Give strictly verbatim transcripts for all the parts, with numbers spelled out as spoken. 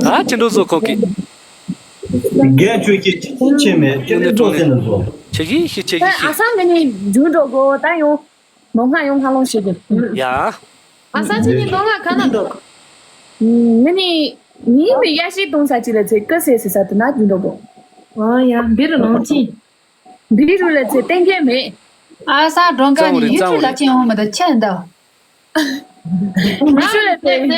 ད་ཅི་འགྲོ་བཟོ་ཁོག་གི། རྒན་ཁྱོད་ཀྱིས་ཅི་ཅི་བྱས་མེད་ཅི་ནས་བཟོ་ཟེར་ནས་བཟོ། ཆེ་གི་ཤི་ཆེ་གི་ཤི། ཨ་སང་མི་ནི་རྒྱུན་འགྲོ་གོ་ད་ཡོང་། མོ་ང་ཡོང་ཁ་ལོང་བྱེད་དགོས། ཡ། ཨ་སང་ཅི་ནི་མདོ་ང་ཁ་ན་འགྲོ། མི་ནི་མི་མི་ཡ་ཤི་གཏོང་ས་ཅི་ལ་ཚེ་ཀ་སེ་སེ་ས་དུ་ན་རྒྱུན་འགྲོ་གོ། ཨོ་ཡ་འབི་རུ་ལོང་ཅི། འབི་རུ་ལ་ཚེ་ཏན་ཁེ་མེད། ཨ་སང་གྲོང་ཁ་ནི་ཡུལ་ཚུལ་ལ་ཅི་ཡོང་མི་ད་ཆེ་འདའ། ང་ཚོ་ལ་དེ་ནས་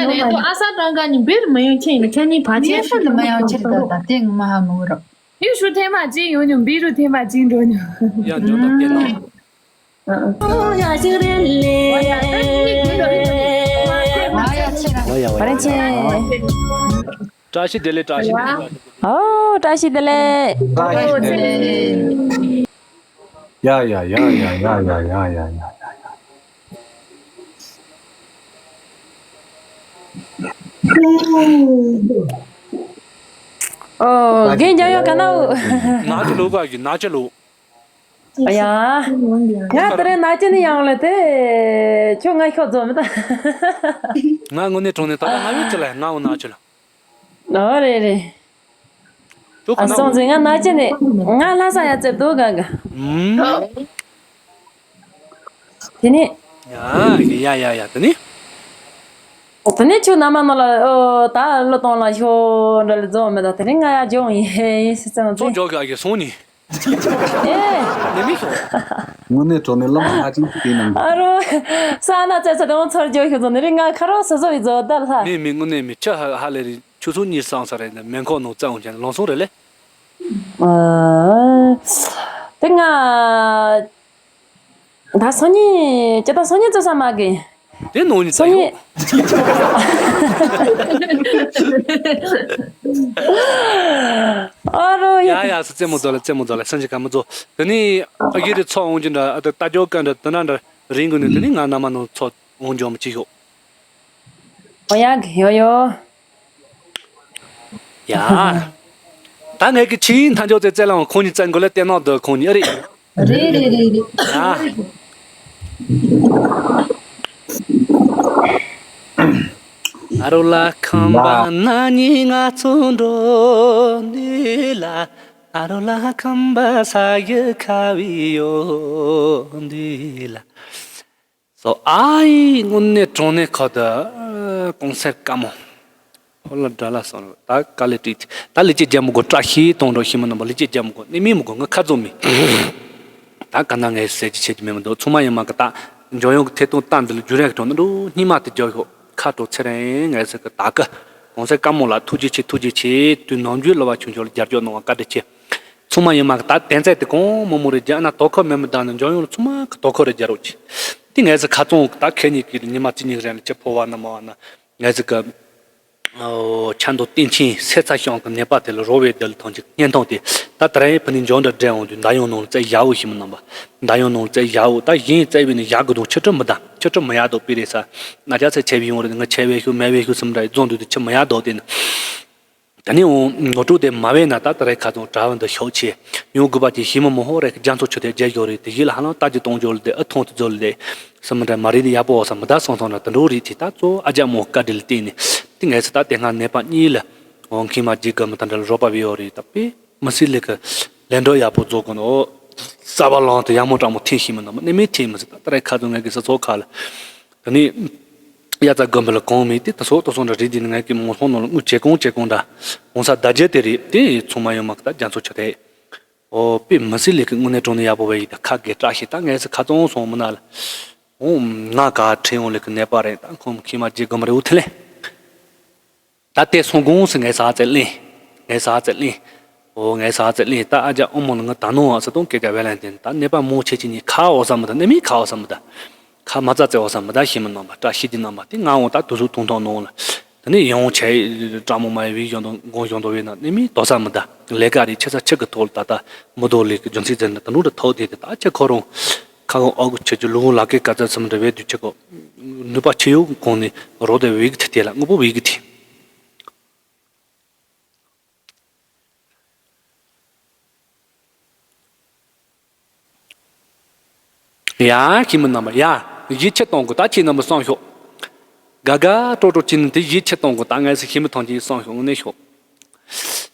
ཨ་སང་གྲངས་ཀ་ནི་འབིར་མི་ཡོང་ཁྱེད་ཡིན་ཁྱེད་གཉིས་བར་ཆད་ཤིན་ཏུ་མི་ཡོང་ཕྱིར་ད་ད་དེ་ངོ་མ་ཧ་མི་གོ་རོགས། ཡུ་ཤུ་ཐེངས་མ་གཅིག་ཡོང་མྱོང་འབིར་རུ་ཐེངས་མ་གཅིག་འགྲོ་མྱོང་། ཡ་འཇོན་ཐབས་བསྟན་ན། བར་ཆད། བཀྲ་ཤིས་བདེ་ལེགས། བཀྲ་ཤིས་བདེ་ལེགས། ཨོ་བཀྲ་ཤིས་བདེ་ལེགས། ཡ་ཡ་ཡ་ཡ། ཨོ་རྒན་རྒྱལ་ཡོད་ག་ན། ན་ཆ་ལུག་ག་གི་ན་ཆ་ལུག་ཡ། ང་དེ་རིང་ན་ཆ་ནི་ཡང་ལ་དེ། ཁྱོད་ང་ཤོག་རྫོགས་མི་ད། ང་དངོས་གནས་དྲང་གནས་ད་ང་ཡོད་ཅི་ལ་ང་འོ་ན་ཅི་ལ། ཨོ་རེད་རེད། ཨ་སོང་ཙི་ང་ན་ཅི་ནི་ང་ལྷ་ས་ཡ་ཙེ་འདུག་ག་ག། ཨུམ། དེ་ནི། ཡ་ཡ་ཡ་ཡ་དེ་ནི། དེ་ནི་ཁྱོད་ན་མ་ནོ་ལ་ཨོ་ད་བློ་གཏོང་ལ་ཤོག་འདྲ་ལ་རྫོགས་མི་ད་དེ་ནི་ང་ཡ་ཇོང་ཡིན་ཡིན་སི་ཙང་ཙི། ཚོ་འཇོག་ག་གི་སོང་ནི། ཨེ། ནི་མི་ཤོག་དངོས་གནས་དྲང་གནས་བླ་མ་ལྷ་ཅན་དེ་ཡིན་ནམ། ཨ་རོ། ས་ན་ཙེ་ཚ་དེ་འོང་ཚོར་འཇོག་ཤོག་ཙང་ནི་རི་ང་ཁ་རོག་སོ་སོ་བི་རྫོགས་ད་ལྷ། མི་མི་དངོས་གནས་མི་ཆ་ཧ་ཧ་ལེ་རི་ཆུ་ཚོད་གཉིས་སང་ས་རེད་ནི་མེ་འཁོར་ནང་རྩ་འོང་ཅན་ལོང་སོང་རེད་ལེ། ཨ། དེ་ང་། ད་སང་ཉིན་ཅི་ད་སང་ཉིན་ཙེ་ས་མ་གི། དེ་ནང་ཉིན་ཙེ་སང་ཉིན། ཨ་རོ་ཡ། ཡ་ཡ་སི་རྩེད་མོ་རྫོགས་ལ་རྩེད་མོ་རྫོགས་ལ་སང་ཉིན་ག་མི་རྫོགས། དེ་ནི་ཨ་གི་རི་ཚོ་འོང་གི་འདྲ་ཨ་ད་ལྟ་རྒྱོ་ཀ་འདྲ་དེ་འདྲ་འདྲ་རིང་གི་ནི་དེ་ནི་ང་ན་མ་ནང་ཚོ་འོང་འཇོག་མི་ཅི་ཤོག་ཨོ་ཡ་གི་ཡོ་ཡོ། ཡ། ད་ངས་ཀྱི་ཕྱིའི་མཐའ་མཇུག་ཙེ་རྩེ་ལའང་ཁོང་གཉིས་བཙན་དགོས་ལ་བལྟས་ན་འདི་ཁོང་གཉིས་ཨེ་རེད། རེད་རེད་རེད་རེད། ཡ། ཨ་རོ་ལ་ཁམས་པ་ན་ནི་ང་ཚོ་འགྲོ་འདི་ལ། ཨ་རོ་ལ་ཁམས་པ་ས་ཡི་ཁ་བའི་ཡོད་འདི་ལ། སོ་ཨ་ཡི་དངོས་གནས་དྲང་གནས་ཁ་ད་གོང་སར་དཀའ་མོ། ཧོ་ལ་དགྲ་ལ་སོང་རོ་ད་དཀའ་ལས་དྲིས་ད་ལི་ཅི་རྒྱ་མི་དགོ་བཀྲ་ཤིས་གཏོང་རོགས་ཤི་མི་རྣམ་པ་ལི་ཅི་རྒྱ་མི་དགོ་ནི་མི་མི་དགོ་ང་ཁ་རྩོམ་མི། ད་ག་ན་ངས་ཟེར་གྱི་བྱེད་ཀྱི་མེད་མི་འདུག་ཚང་མ་ཡིན་མ་གི་ད་འཇོན་ཡོང་གི་ཐད་གཏོང་ལྟ་འདི་ལ་རྒྱུ་རེག་གི་གྲོང་ན་འགྲོ་སྙིང་མ་དེ་རྒྱག་ཤོག་ཁ་དྲོ་ཚེ་རིང་ངས་ཟེར་གི་ད་གི་གོང་སར་དཀའ་མོ་ལ་ཐུགས་རྗེ་ཆེ་ཐུགས་རྗེ་ཆེ་དུས་ནམ་རྒྱུན་ལ་བ་ཆུང་ཆུང་ལ་རྒྱབ་སྐྱོར་གནང་བ་བཀའ་དྲིན་ཆེ། ཚང་མ་ཡིན་མ་གི་ད་དན་ཚད་དེ་གང་མང་མང་རེད་རྒྱ་ཨ་ན་དོ་ཁུར་མེད་མི་དང་ནི་འཇོན་ཡོང་ལ་ཚང་མ་གི་དོ་ཁུར་རེ་རྒྱ་རོགས་གྱིས། དེ་ངས་ཟི་ཁ་ཚོང་ད་ཁེ་གཉིས་ཀྱི་ཉི་མ་གཅིག་གཉིས་རེ་ལ་ཅི་ཕོ་བ་ན་མ་བ་ན་ངས་ཟི་གི་ཆ་མདོ་སྟེང་ཆེན་སེ་ཚ་ཤང་གི་ནད་པ་དེ་ལ་རོ་བའི་དེ་ལ་ཐང་ཅིག་བརྙན་ཐང་དེ་ད་ད་ར་ཡིན་ཕུ་ནི་འཇོན་འདྲ་འདྲེ་འོང་དུས་མདའ་ཡོང་ནང་ལ་བཙལ་ཡག་འོ་ཤི་མི་རྣམ་པ་མདའ་ཡོང་ནང་ལ་བཙལ་ཡག་འོ་ད་གཞན་བཙལ་བའི་ནི་ཡག་གི་དང་ཆུ་ཁྲི་མི་ད་ཆུ་ཁྲི་མི་ཡག་དོ་པི་རེ་ས་ན་རྒྱ་ཚད་ཆེ་བའི་ཡོང་རེད་ང་ཆེ་བའི་ཤུ་མེ་བའི་ཤུ་སུམ་འདྲ་རྫོང་དུས་དུ་ཆུ་མི་ཡག་དོ་དེ་ནི། ད་ནི་འོང་ངོ་སྤྲོད་དེ་མ་བས་ན་ད་ད་རེས་ཁ་ཚོང་གྲྭ་བ་འདི་ཤོག་ཆེ། ཡོང་དགོས་པ་ཅིག་ཞི་མི་མོ་ཧོ་རེ་རྒྱ་མཚོ་ཆུ་ཐེ་རྒྱ་ཞོ་རེ་དེ་ཡིད་ལ་ཧ་ལང་ལྟ་ཅི་གཏོང་འཇོག་ལ་དེ་ཨ་ཐོང་དུ་འཛོལ་ལ་དེ་སུ་མི་འདྲ་མ་རེད་ནི་ཡག་པོ་འོ་ས་མི་ད་སོང་སོང་ན་ད་འགྲོ་རེད་ཅི་ད་གཙོ་ཨ་རྒྱ་མོ་བཀའ་དྲིན་ལ་བརྟེན་ནས་དེ་ངས་ས་ད་དེ་སྔ་ནད་པ་གཉིས་ལ་འོང་ཁྱི་མ་རྗེ་དགའ་མི་ད་འདྲ་ལ་རོགས་པ་བི་ཡོ་རེ་ད་པེ་མི་སྲིད་ལས་ཀ་ལས་འགྲོ་ཡག་པོ་རྫོགས་གོ་ནོ་ས་བ་ལང་དུ་ཡག་མོ་དྲག་མོ་ཐེན་ཤི་མི་ནོ་མ་ནི་མི་ཐེན་མི་སྲིད་ད་ད་རེས་ཁ་ཚོང་ངས་གི་ས་ཚོ་ཁ་ལ། ད་ནི། དབྱར་རྩྭ་དགུན་འབུ་ལ་གོང་མེད་དེ་ད་སོགས་ད་སོགས་འདྲ་རེད་དེ་ནི་ངས་ཀྱི་མང་ཚོགས་ནང་ལ་དངུལ་བྱེད་གོང་བྱེད་གོང་འདྲ་གོང་ས་ཟླ་རྒྱལ་དེ་རེད་དེ་ཚང་མ་ཡོད་མ་གི་ད་རྒྱ་མཚོ་ཆུ་དེ། ཨོ་པི་མི་སྲིད་ལས་ཀྱི་དངོས་གནས་དྲང་ནས་ཡག་པོ་བས་ཡིན་ད་ཁ་གེ་བཀྲ་ཤིས་ད་ངས་སི་ཁ་ཚོང་སོང་མི་ན་ལ། ཨོ་ང་ག་ཁྲེན་འོང་ལས་ཀྱི་ནད་པ་རེད་ད་ཁོང་ཁྱི་མ་རྗེ་དགོན་པ་རེད་འུ་ཐི་ལེ། ད་ལྟའི་སོང་དགོངས་སུ་ངའི་ས་ཚད་གླེང་། ངའི་ས་ཚད་གླེང་། ཨོ་ངའི་ས་ཚད་གླེང་ད་ཨ་ཅག་ཨོ་མོ་ལ་ང་ད་ནོ་ཨ་ས་དོང་སྐད་ཆ་བས་ལན་དེ་ད་ནད་པ་མོ་ཆེ་ཆེ་ཉིད་ཁ་འོ་ས་མི་ད་ནད་མེད་ཁ་འོ་ས་མི་ད། ཁ་མ་ཚ་ཚད་འོ་ས་མི་ད་ཤི་མི་ནོམ་པ་བཀྲ་ཤིས་ཀྱི་ནོམ་པ་དེ་ང་འོ་ད་དུ་སུ་ཐུང་ཐང་ནོ་ལ། ད་ནི་ཡང་ཆེ་དྲག་མོ་མ་ཡི་བི་གཞོང་དང་དགོང་གཞོང་དང་བས་ན་ནད་མེད་དོ་ས་མི་ད་ལས་ཀ་རེ་ཆེ་ས་ཆེ་གི་ཐོག་ལ་ད་ད་མི་དོ་ལས་ཀྱི་རྒྱུ་མཚན་ཚན་ད་ད་ནུ་ད་ཐོག་དེ་དེ་ད་ཨ་ཅག་ཁོ་རང་ཁ་གང་ཨོ་གི་ཆེ་ཆུ་ལུ་གུ་ལ་ཀའི་ཀ་ཚ་ཚ་མི་ད་བས་དུ་ཆེ་གོ། ནུས་པ་ཆེ་ཡོད་གོང་ནས་རོགས་དེ་བས་གི་ཐེ་དེ་ལ་དངོས་པོ་བས་གི་ཐེ། ཡ་ཁྱི་མི་རྣམ་པ་ཡ་ཡིད་ཆེས་གཏོང་དགོས་ད་ཁྱེད་རྣམ་པ་བསམ་ཤོག་དགའ་དགའ་སྤྲོ་སྤྲོ་བྱས་ནས་དེ་གཞས་ཆི་གཏོང་དགོས། ད་ངས་སུ་ཤེས་མི་ཐོན་གྱི་སོང་ཤོག་དངོས་གནས་ཤོག་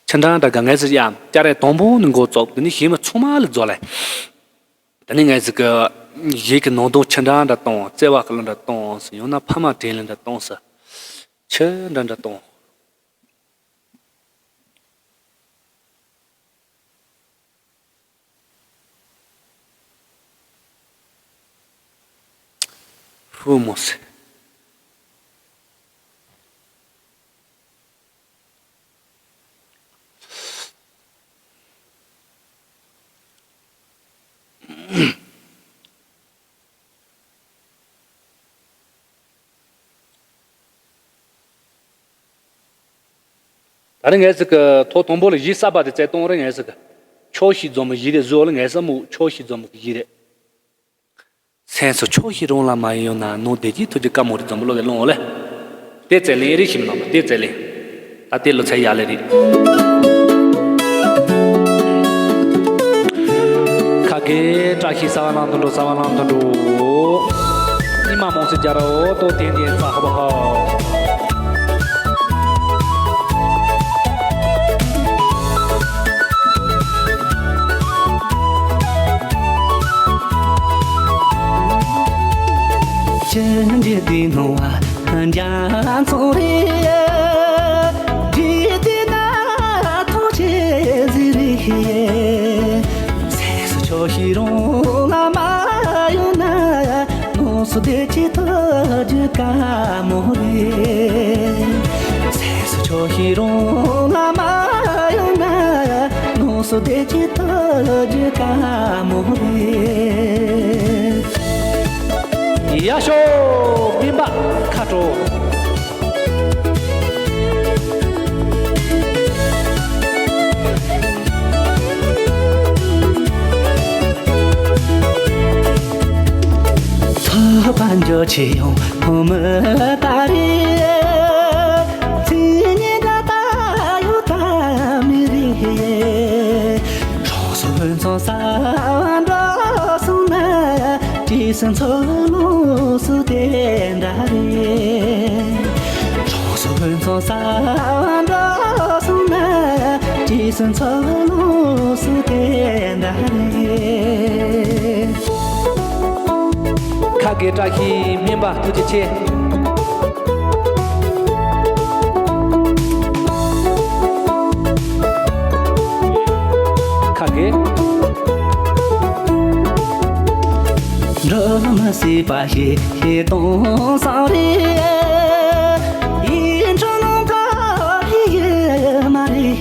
ཆི་འདྲ་འདྲ་དགའ་ངས་སུ་ཡ་སྐྱ་རེངས་དང་པོ་ནས་འགོ་བཙུགས། དེ་ནས་ཤེས་མི་ཚང་མ་ལ་རྫོགས་ལེ། དེ་ནས་ངས་སུ་གི་གཞས་ཀྱི་ནང་དོན་ཆི་འདྲ་འདྲ་གཏོང་། བརྩེ་བ་གི་ལ་འདྲ་གཏོང་ཟེར། ཡང་ན་ཕ་མ་དྲིན་ལ་འདྲ་གཏོང་ཟེར། ཆི་འདྲ་འདྲ་གཏོང་། ཧུ་མོ་སི། ད་རིང་ངས་ཟིག་གི་ཐོག་དང་པོ་ལ་གཞས་གསར་པ་དེ་བཙལ་གཏོང་རེད། ངས་ཟིག་གི་ཆོག་ཤེས་འཛོམས་གཞས་རེད། བཟོ་ལ་ངས་ཟིག་མོ་ཆོག་ཤེས་འཛོམས་གི་གཞས་རེད། སེམས་སུ་ཆོག་ཤེས་རང་ལ་མ་ཡོང་ན། ནོར་བདེ་སྐྱིད་ཐོབ་རྒྱུ་དཀའ་མོ་རེད། འཛོམས་པོ་བློ་ལས་ལོང་ལེ། དེ་བཙལ་ལེན་རེད་ཤིམ་ལ་མ་དེ་བཙལ་ལེན། ད་དེ་ལོ་ཚད་ཡག་ལེ་རེད། ཁ་གེ་བཀྲ་ཤིས་གསལ་བ་ལམ་དུ་འགྲོ། གསལ་བ་ལམ་དུ་འགྲོ། ཉི་མ་མང་སེ་རྒྱ་རོ་ཏོ་ཏན་ཏན་ཙ་ཧོ་བ་ཧོ། ཅི་འདྲ་དེ་ནོ་བ། རྒྱ་མཚོ་རེད། འདྲིས་དེ་ན་ཐོག་ཆེ་ཟིག་རེད། སེམས་སུ་ཆོག་ཤེས་རང་ལ་མ་ཡོང་ན། ནོར་སོ་བདེ་སྐྱིད་ཐོབ་རྒྱུ་དཀའ་མོ་རེད། སེམས་སུ་ཆོག་ཤེས་རང་ལ་མ་ཡོང་ན། ནོར་སོ་བདེ་སྐྱིད་ཐོབ་རྒྱུ་དཀའ་མོ་རེད། ཡ་ཤོ། སྨན་པ་ཁ་དྲོ། ཐོབ་པ་འཇོག་ཆེ་ཡོང་མི་ད་རེད། ཚེ་ཉིད་ད་ད་ཡོད་ད་མི་རེད། གྲོགས་སུ་ཕུན་ཚོགས་གསར་བ་འགྲོ་སོང་ན། བྲིས་སུ་མཚོ་ལོ་སུ་དེ་འདྲ་རེད། གྲོགས་སུ་ཕུན་ཚོགས་གསར་བ་འགྲོ་སོང་ན། བྲིས་སུ་མཚོ་ལོ་སུ་དེ་འདྲ་རེད། ཁ་དགེ་བཀྲ་ཤིས་སྨན་པ་ཐུགས་རྗེ་ཆེ། ཁ་དགེ། འགྲོ་མི་སྲིད་པ་ཞིག་གཏོང་བསམ་རེད། ཡིད་འཕྲོག་ནང་ག་རེ་ཡོད་མ་རེད།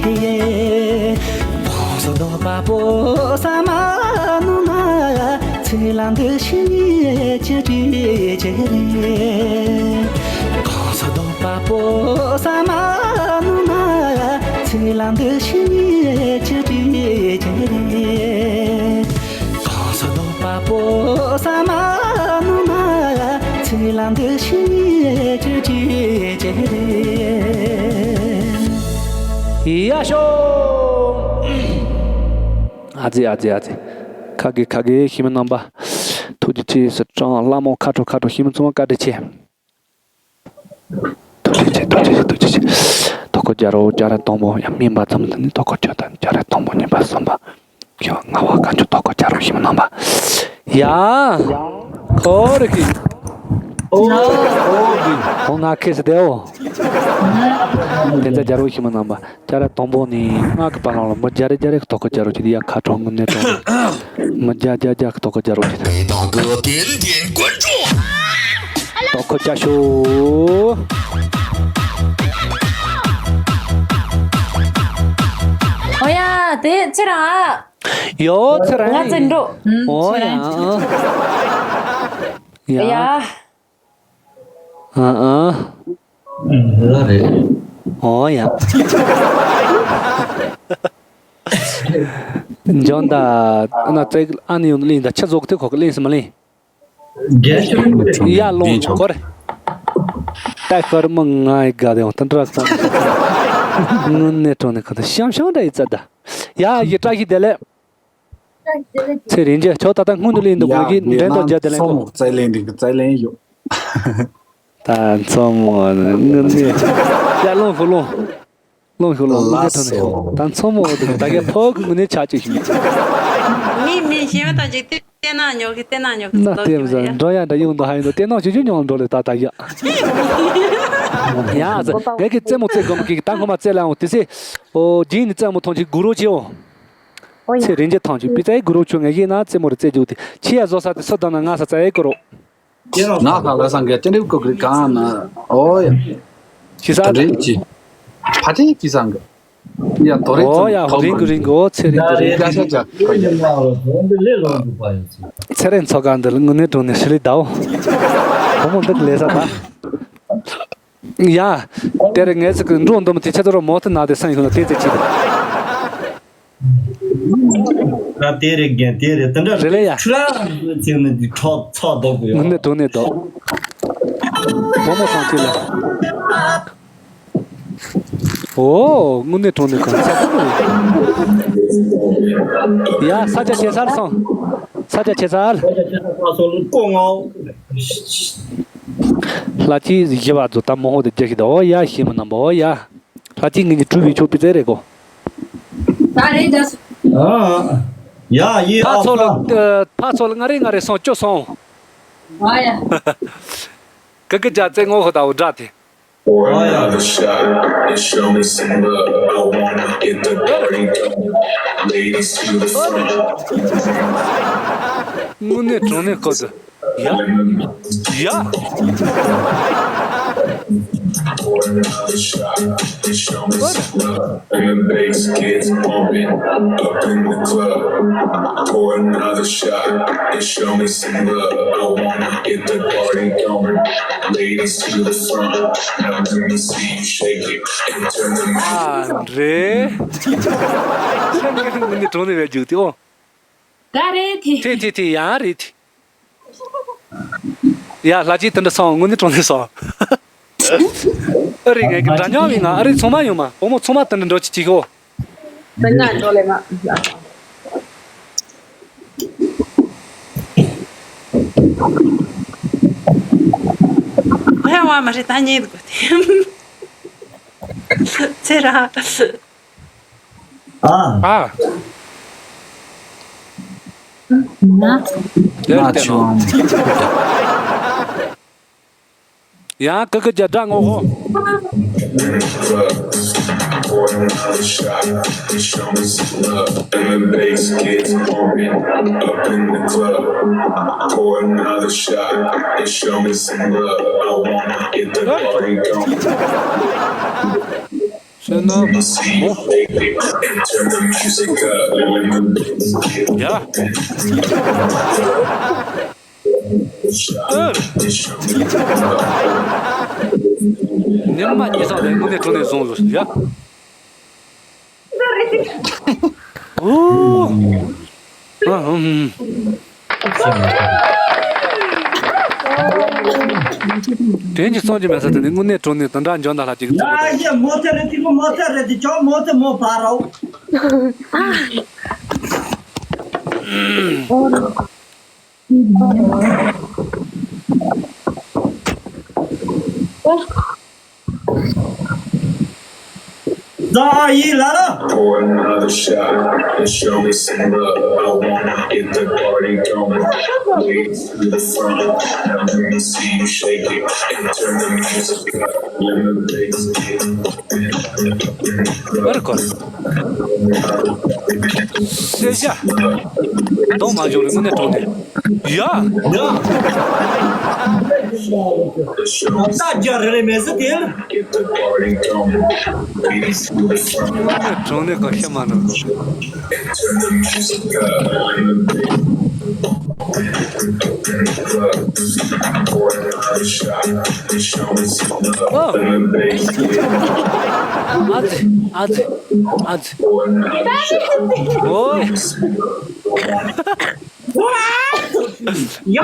གོང་ས་རྡོག་པ་པོ་ས་མ་ནུ་མ། ཚེ་ལ་འདི་ཕྱི་གཉིས་ཀྱི་བྲིས་ཆེ་རེད། གོང་ས་རྡོག་པ་པོ་ས་མ་ནུ་མ། ཚེ་ལ་འདི་ཕྱི་གཉིས་ཀྱི་བྲིས་ཆེ་རེད། གོང་ས་རྡོག་པ་པོ་ས་མ་ནུ་མ། ཚེ་ལ་འདི་ཕྱི་གཉིས་ཀྱི་བྲིས་ཆེ་རེད། ཡ་ཤོ། ཨ་ཙི་ཨ་ཙི་ཨ་ཙི། ཁ་དགེ་ཁ་དགེ་ཤི་མི་རྣམ་པ། ཐུགས་རྗེ་ཆེ་ཟེར། ཀྲང་ལྷ་མོ་ཁ་དྲོ་ཁ་དྲོ། ཤི་མི་ཚང་མ་བཀའ་དྲིན་ཆེ། ཐུགས་རྗེ་ཆེ་ཐུགས་རྗེ་ཆེ་ཐུགས་རྗེ་ཆེ། དོ་ཁོ་རྒྱ་རོ་རྒྱ་ར་དང་པོ་ཡང་སྨན་པ་ཙམ་དུ་ནི་དོ་ཁོ་ཆོ་དང་རྒྱ་ར་དང་པོ་གཉིས་པ་གསུམ་པ། ཁྱོད་ང་བ་ག་ཆོ་དོ་ཁོ་རྒྱ་རོ་ཤི་མི་རྣམ་པ། ཡ། ཁོ་རེ་ཁི། ཨོ། ཨོ་ང་ཁེ་སི་དེའོ། དེ་ཚ་རྒྱ་རོ་ཤི་མི་རྣམ་པ། རྒྱ་ར་དང་པོ་ནི་ང་གི་པ་ལང་ལ་མི་རྒྱ་རེ་རྒྱ་རེ་གི་དོ་ཁོ་རྒྱ་རོ་ཆི་དི་ཡ་ཁ་གྲོང་ངུ་ནེ་གྲོང་། མི་རྒྱ་རྒྱ་རྒྱ་གི་དོ་ཁོ་རྒྱ་རོ་ཆི་དི། དོ་ཁོ་རྒྱ་ཤོ། ཨོ་ཡ་དེ་ཚེ་རང་ཨ། ཡོ་ཚེ་རང་ང་ཚེ་འགྲོ། ཨོ་ཡ། ཡ། ཡ། ཨ་ཨ། ལ་རེད། ཨོ་ཡ། འཇོན་ད། ཨ་ན་ཙེ་ཨ་ནི་ཡོང་ལིན་ད་ཆ་ཟོག་དེ་ཁོ་གི་ལིན་སི་མ་ལིན། རྒྱལ་ཕྱིར་ཡ་ལོང་ཁོ་རེ། ད་ཁར་མ་ང་ཡི་དགའ་དེ་ཡང་ད་འདྲ་ཙམ། ངུ་ནེ་གྲོང་ནེ་ཁ་ད་ཤམ་ཤམ་འདྲ་ཡི་ཙ་ད། ཡ་ཡི་བཀྲ་ཤིས་བདེ་ལེགས། ཚེ་རིང་རྒྱལ་ཁྱོད་ད་ལྟ་སྔོན་དུ་ལེན་འདུག་ངེད་ཀྱིས་འགྲན་དང་རྒྱལ་དེ་ལེན་གོ། རྩལ་ལེན་འདུག་རྩལ་ལེན་ཡོད། ད་མཚོ་མོ་དངོས་གནས། ཡ་ལོངས་ཤོག་ལོངས། ལོངས་ཤོག་ལོངས། དངོས་གནས་དྲང་གནས་ཤོག་ད་མཚོ་མོ་འདུག་ད་གའི་ཕོ་གི་དངོས་གནས་ཆགས་ཀྱི་ཞིག་མི་མི་གཞན་པ་དང་ཅིག་བལྟས་ན་ཉོ་གི་བལྟས་ན་ཉོ་གི་ན་ཙི་ཏོག་ཙི་ཙི་ཙི་ཙི་འགྲོ་ཡ་འདྲ་ཡོང་འདུག་ཧ་ཡིན་འདུག་བལྟས་ན་ཅི་ཅི་ཉོ་འགྲོ་ལེ་ད་ད་ཡ། ཡ་ཙི་ངས་ཀྱི་རྩེད་མོ་རྩེ་དགོས་མོ་གི་ད་ཁོ་མ་རྩེ་ལ་འོང་དེ་སེ། ཨོ་རྗེས་ནི་རྩེད་མོ་ཐོང་ཅིག་གུ་རོ་ཅིའོ། ཨོ་ཡ། ཚེ་རིང་རྗེ་ཐང་ཆུ་པི་ཙའི་གུ་རོ་ཆུ་ངེས་ཤེས་ན་རྩེད་མོ་རེ་རྩེད་རྒྱུ་དེ་ཆི་ཡ་བཟོ་ས་དེ་སོ་དང་ན་ང་ས་ཙའི་གུ་རོ། ང་ཁ་ལ་སང་གེ་ཏེ་ནེ་ཀོ་གི་གང་ན། ཨོ་ཡ། ཁྱི་ས་རེད་ཅི། ཕ་ཏི་ཁྱི་སང་གེ། ཡ་དོ་རེ་ཨོ་ཡ་ཧོ་རིང་གི་རིང་གི་ཨོ་ཚེ་རིང་གི་རིང་གི། ཡ་ཤ་ཅག་ཁོ་ཡ། ཚེ་རིང་ཚོ་ག་འདི་ལ་དངོས་གནས་དྲང་གནས་ཧྲི་ལི་དའོ། བུ་མོ་འདི་གི་ལས་ས་ད། ཡ། དེ་རེད་ངས་ཟིག་གི་འགྲོ་འདོམས་དེ་ཆེ་ཚོ་རོ་མོ་ཏི་ན་དེ་སང་ཡོད་ན་དེ་ཚེ་ཆི་དེ། ད་དེ་རེད་རྒན་དེ་རེད་དེ་འདྲ་རེད་ལེ་ཡ། ཁྱོད་རང་ཚེ་ནི་འདི་ཁྲོག་ཚོགས་འདུག་གི་ཡོད། ངུ་ནི་དྲུང་ནི་འདུག་བུ་མོ་སང་ཆི་ལ། ཨོ། དངོས་གནས་དྲང་གནས་གང་ཚ་པོ་རེད། ཡ་ས་ཆ་ཆེ་སར་སོང་། ས་ཆ་ཆེ་སར། ལྷ་སྐྱིད་བཞི་བ་ཚོ་ད་མོ་ཧོ་དེ་རྒྱ་ཤི་ད་ཨོ་ཡ་ཤི་མ་ནམ་པ་ཨོ་ཡ། ལྷ་སྐྱིད་ངེད་ཀྱི་གྲུ་བི་ཆོག་པི་ཙེ་རེ་གོ། ད་རེད་ད། ཨ། ཡ་ཡི་ཕ་ཚོ་ལ་ཨ་ཕ་ཚོ་ལ་ང་རེ་ང་རེ་སོང་ཅོ་སོང་། ཨ་ཡ། ཀི་ཀི་རྒྱ་ཙེ་ངོ་ཧོ་ད་འོ་འདྲ་དེ། Pour another shot and show me some love. I wanna get the party going. Ladies to the front. དངོས་གནས་དྲང་གནས་ཁོ་ཚོ། ཡ། ཡ། Pour another shot and show me some love. And the bass gets bumping up in the club. Pour another shot and show me some love. I wanna get the party going. Ladies to the front. Now let me see you shake it and turn the music. ཨ་རེད། ཁྱེད་ཀྱི་མི་འདི་གྲོང་ནས་བས་རྒྱུག་དེ་ཨོ། ད་རེད་དེ། དེ་དེ་དེ་ཡང་རེད་དེ། ཡ་ལྷ་ཅིག་དེ་འདྲ་སོང་དངོས་གནས་གྲོང་ནས་སོང་། ཨ་རེད་ངས་ཀྱི་འདྲ་མཉམ་ཡིན་ང་ཨ་རེད་ཚང་མ་ཡོང་མ་བུ་མོ་ཚང་མ་དེ་འདྲ་འགྲོ་ཅི་ཅི་ཤོ། དེ་ང་འགྲོ་ལེ་མ། ཨ་ཡ་བ་མ་རེད་ད་ཉེ་དགོས་དེ། ཚེ་ར། ཨ། ཨ། ན། དེར་བལྟས་ནོ། ཡང་ཀི་ཀི་རྒྱ་སྒྲ་ངོ་ཧོ། བཤད་ན་མོ། ཡ། ཨ། ཉི་མ་ཉི་ཤང་ལས་དངོས་གནས་དྲང་གནས་བཟུང་ཟོ་ཡ། ཨོ། ཨ་ཧུམ། དོན་གྱི་སོང་གྱི་མེད་ས་དེ་ནི་དངོས་གནས་དྲང་གནས་དོན་དག་འཇོན་ད་ལྷ་གཅིག་གི་ཚོགས་པ་དང་། ཡ་ཡ་མོ་ཚ་རེད་ཅིག་མོ་ཚ་རེད་དེ་ཅོག་མོ་ཚ་མོ་བ་རོ། ཨ། ཟ་ཡི་ལ་ལ། Pour another shot and show me some love. I wanna get the party going. Ladies to the front. Now let me see you shake it and turn the music up. Let the bass hit. Very good. ཤེས་བྱ། གདོང་མ་འཇོག་རེ་དངོས་གནས་དྲང་གནས། ཡ། ཡ། ད་རྒྱ་རེ་རེ་མེད་ཟེར་དེ། དངོས་གནས་དྲང་གནས་ག་ཤེས་མ་ནོར། ཨ་ཙི་ཨ་ཙི་ཨ་ཙི། ཨོའི། ཡ་ཡ་ཡ་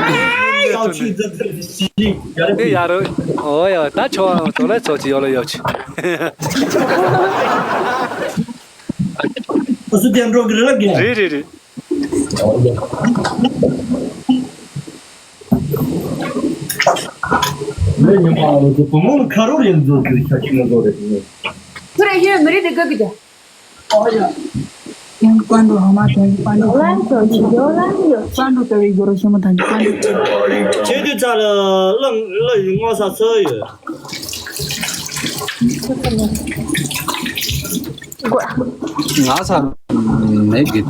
ཡ་ཆུ་ཛ་ཛ་ཤི་ཡ་རེ། ཨེ་ཡ་རེ། ཨོ་ཡ་ད་ཆོ་ཨ་ཏོ་ལ་ཚོ་ཅི་ཡོ་ལ་ཡོ་ཆི། ཨ་སུ་དེ་འགྲོ་གི་རེད་ལ་གི། རེད་རེད་རེད། ཁྱོད་རང་ཡོད་མི་རིགས་དེ་ག་གི་ཀྱང་། ཁྱོད་རང་ཚོ་ཆི་ཡོད་ལ་འགྲོ་ཧོ་མ་ཁྱོད་ཀྱི་པ་འགྲོ། ལན་ཚོ་ཆི་ཡོད་ལ་ཡོད། པ་འགྲོ་ལྟ་བའི་གོ་རོ་ཤོ་མ་དང་གི་པ་འགྲོ། ཁྱེད་དུས་ཚ་ལ་ལ་ལ་ཡི་ངོ་ས་ཚོ་ཡོད། ང་ས་མེད་གི།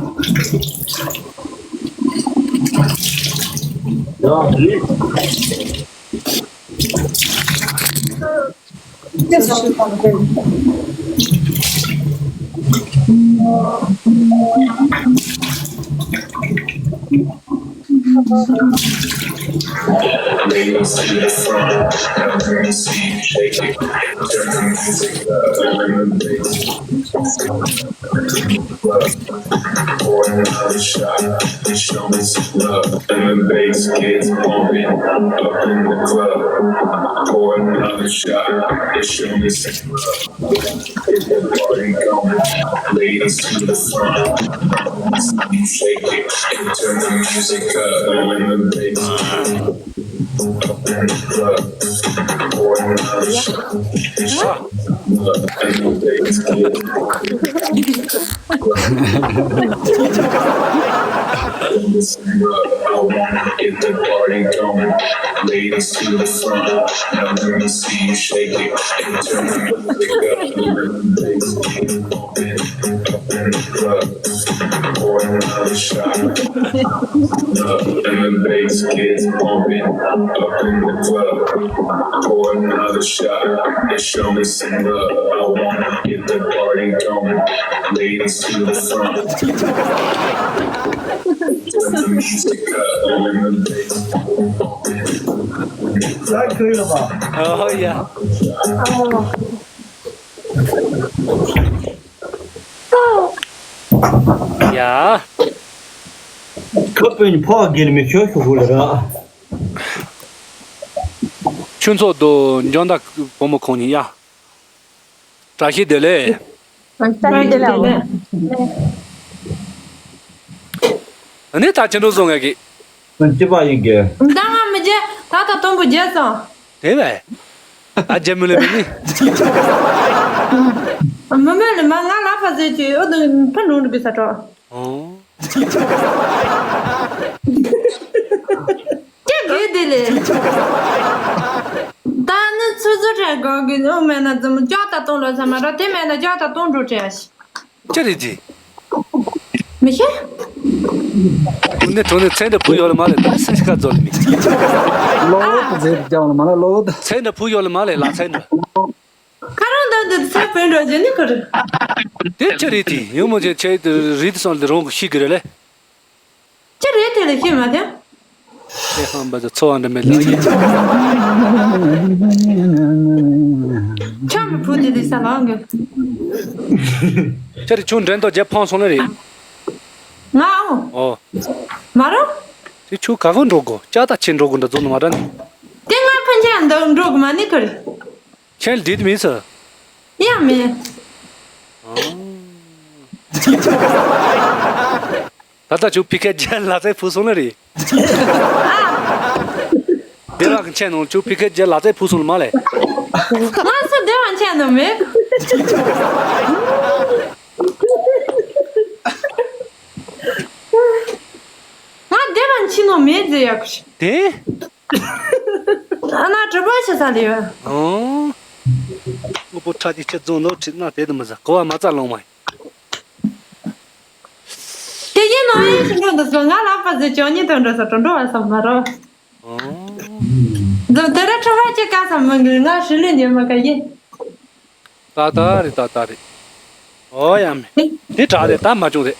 Ladies to the front, let me see you shake it. Turn the music up, turn the bass. Pour another shot and show me some love. And the bass gets bumping up in the club. Pour another shot and show me some love. Get the party going. Ladies to the front. You shake it and turn the music up. And the bass gets bumping up in the club. Pour another shot and show me some love. And the bass gets bumping. Get the party going. Ladies to the front. Now let me see you shake it. And turn the music up. Let the bass get bumping up in the club. Pour another shot. Up and the bass gets bumping up in the club. Pour another shot and show me some love. I wanna get the party going. Ladies to the front. Turn the music up and the bass. Oh yeah. ཡ། ཁ་དཔོན་ཕོ་བ་རྒན་མི་ཁྱོད་ཤོག་གུ་ལ་ར། ཆུ་མཚོ་དུ་འཇོན་དག་བུ་མོ་ཁོང་གཉིས་ཡ། བཀྲ་ཤིས་བདེ་ལེགས། བཀྲ་ཤིས་བདེ་ལེགས། ཨ་ནི་ད་ཅི་འགྲོ་སོང་ངས་གི། སྤྱི་པ་ཡིན་གི། ད་ང་མི་རྒྱལ་ད་ད་དུམ་བུ་རྒྱལ་སོང་། དེ་བས། ད་རྒྱལ་མི་ལ་མི་ནི། མི་མེད་ལ་མ་ང་ལ་ཕ་ཟེར་གྱི་ཨོ་དུ་ཕ་ནུང་རུ་གི་ས་གྲོགས། ཨོ། ཀྱེ་དགོས་དེ་ལས། ད་ནི་ཚོད་ཚོད་བྲལ་དགོས་གི་ཨོ་མེད་ན་ཙམ་ལྕགས་ད་གཏོང་ལོ་ས་མ་ར་དེ་མེད་ན་ལྕགས་ད་གཏོང་འགྲོ་བྲལ་ཞིག་ཅི་རེད་ཅི། མི་ཤེས། ཁོ་ནས་གྲོ་ནས་ཚན་འདྲ་བུ་ཡོད་ལ་མ་རེད་ད་སེམས་ཤི་ཁ་རྫོགས་ལ་མི། གློ་བོ་དུ་ཟེར་ཀྱང་ལ་མ་ན་གློ་བོ་དུ། ཚན་འདྲ་བུ་ཡོད་ལ་མ་ལས་ལ་ཚན་འདྲ། ཁ་རང་འདབ་འདི་ཚད་བོད་འགྲོ་རྒྱུ་ནི་ཁུར། དེ་ཅི་རེད་དེ་ཡང་མོ་ཆེ་ཆེ་དུ་རིད་སོང་ལ་རང་གི་ཤི་གི་རེད་ལེ། ཅི་རེད་དེ་ལ་ཤི་མ་དེ། དེ་ཧམ་པ་ཚོ་འཚོ་བ་འདྲ་མེད་ལ་ཡིན། ཆམ་བུ་དེ་དེ་ས་ལང་གི། ཅི་རེད་ཁྱོད་འགྲན་ཐོག་རྒྱབ་ཕང་སོང་ལེ་རེད། ང་ཨོ། ཨོ། མ་རོ། དེ་ཁྱོད་ག་གོ་འགྲོ་གོ་ཅག་ད་ཆེ་འགྲོ་གོ་འདྲ་ཚོ་ནི་མ་དྲན། དེ་ང་ཕན་ཆད་འདི་འགྲོ་གི་མ་ནི་ཁུར། ཁྱེད་ལ་བྲིས་མིན་ས། ཡང་མིན། ད་ལྟ་ཁྱོད་ཕི་ཁ་རྒྱལ་ལ་ཚད་ཕུ་སོང་ལ་རེད། སྡེ་བ་གི་མཆན་ནང་ཁྱོད་ཕི་ཁ་རྒྱལ་ལ་ཚད་ཕུ་སོང་ལ་མ་ལས། ང་སུ་སྡེ་བ་མཆན་ནང་མེད། ང་སྡེ་བ་མཆན་ནང་མེད་ཟེར་ཡག་གི། དེ། ཨ་ན་གྲུ་པ་ཆེ་ས་ལ་ཡོད། ཨོ། དངོས་པོ་ཁྲ་ཅིག་ཆེ་རྫོང་ནོར་ཁྲིད་ན་དེ་དུ་མི་ཟ་གོ་བ་མ་རྩ་ལོང་མ་ཡིན། དེ་ཡིན་ནོ་ཡིན་ཞིག་འགྲོ་འདུག་སོ་ང་ལག་པ་ཟེར་ཅོ་ཉིད་དུ་འགྲོ་ས་འགྲོ་འགྲོ་བ་བསམ་མ་རོ། ཨོ། འདི་དེ་ར་གྲུ་པ་ཆེ་ཀ་ས་མི་འགྲོ་ང་ཧྲི་ལི་ཉེ་མ་ཀ་ཡིན། ཏག་ཏག་རེད་ཏག་ཏག་རེད། ཨོ་ཡ་མེ། དེ་དྲག་རེད་ད་མ་བྱུང་རེད།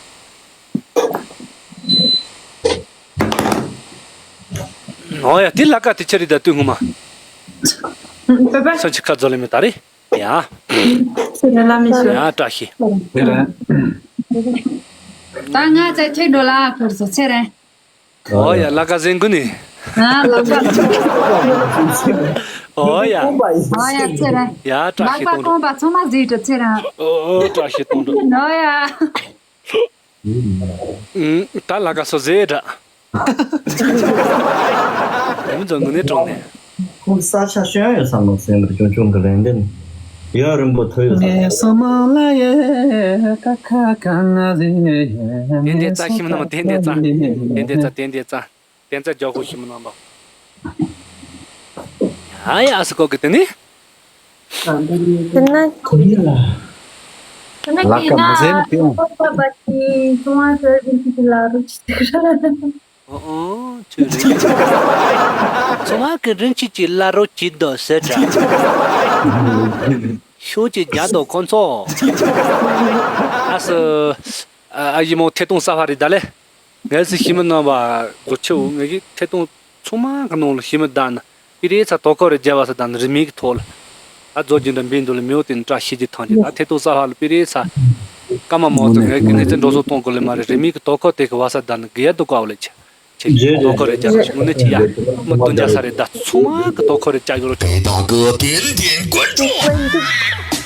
ཨོ་ཡ་དེ་ལ་ཀ་དེ་ཆ་རེད་ད་དུས་སྔོན་མ། བོད་པ། ས་ཆི་ཁ་རྫོ་ལེ་མེ་ད་རེད་ཡ། ཚེ་རིང་ལ་མི་ཤོད། ཡ་བཀྲ་ཤིས། ད་ང་ཚ་ཁྱེད་འགྲོ་ལ་ཁུར་སོ་ཚེ་རིང་། ཨོ་ཡ་ལ་ཀ་ཟེན་གུ་ནི། ཨ་ལ་ཀ་ཟེན་གུ། ཨོ་ཡ། ཨོ་ཡ་ཚེ་རིང་། ཡ་བཀྲ་ལ་ཤིས་ཀ་གཏོང་གྲོགས། སྐོང་པ་ཚང་མ་ཟིག་ཏུ་ཚེ་རིང་། ཨོ་བཀྲ་ཤིས་གཏོང་གྲོགས། ཨོ་ཡ། ད་ལ་ཀ་སོ་ཟེ་འདྲ། ཡུམ་ཚོ་ངུ་ནས་གྲོངས་ནས། ས་ཆ་ཤོན་ཡོད་བསམ་ནོ་སེམས་པར་ཆུང་ཆུང་གི་རེད་འདི་ཡོད་རིན་པོ་ཐོ་ཡོད་བསམ། དེ་འདྲའི་རྩ་ཤི་མི་ནང་དེ་འདྲའི་རྩ་དེ་འདྲའི་རྩ་དེ་འདྲའི་རྩ། དེ་ཚ་རྒྱག་ཤོག་ཤི་མི་ནང་པ། ཡ་ཡ་ཨ་སི་ཀོ་གི་དེ་ནི། དེ་ན་ཁོ་ཡིན་ལ། དེ་ན་ལ་ཀ་མ་ཟེར་ནི་ཁྱོད། ཁོ་པ་པ་ཏི་ཚོང་བ་ཟེར་གི་ཅི་ལ་རུ་ཅི་ཟེར། ཨོ་ཨོ་ཁྱོད་རིན་ཆེན། ཚོང་བ་གི་རིན་ཆེན་གྱི་ལ་རུ་ཅི་དོ་ཟེར་འདྲ། ཤོག་ཅིག་རྒྱ་དོ་ཁོ་ཚོ། ཨ་སི། ཨ་ཡི་མོ་ཐེ་ཏོང་ས་ཧྥ་རི་ད་ལེ། ངས་སི་ཤི་མི་རྣམ་པ་རྫོགས་ཆེའུ་ངས་ཀྱི་ཐད་གཏོང་ཚང་མ་གི་ནང་ལ་ཤི་མི་བདག་ན་པི་རེ་ཚ་དོ་ཁོ་རེ་རྒྱལ་བ་ས་དང་རི་མིག་གི་ཐོག་ལ་ད་རྫོགས་རྒྱུ་འདྲ་འབིན་འདུག་ལ་མིའུ་ཏིན་བཀྲ་ཤིས་ཀྱི་ཐང་ཆེ་ད་ཐད་གཏོང་ས་ཧ་ལ་པི་རེ་ཚ་ཀ་མ་མོ་ཏོ་ངས་ཀྱི་ནས་ཚེ་འགྲོ་སོང་གཏོང་དགོས་ལེ་མ་རེད། རི་མིག་གི་དོ་ཁོ་དེ་གི་བ་ས་དང་གི་ཡ་དུ་ཀ་བ་ལེ་ཆེ་ཆེ་དོ་ཁོ་རེ་རྒྱལ་བ་ཞིག་ངོ་ནས་ཆེ་ཡ་མི་བདུན་བརྒྱ་ས་རེ་ད་ཚང་མ་གི་དོ་ཁོ་རེ་བཅའ་གི་རོ། དེ་དག་གི་བདེན་བདེན་དཀོན་མཆོག་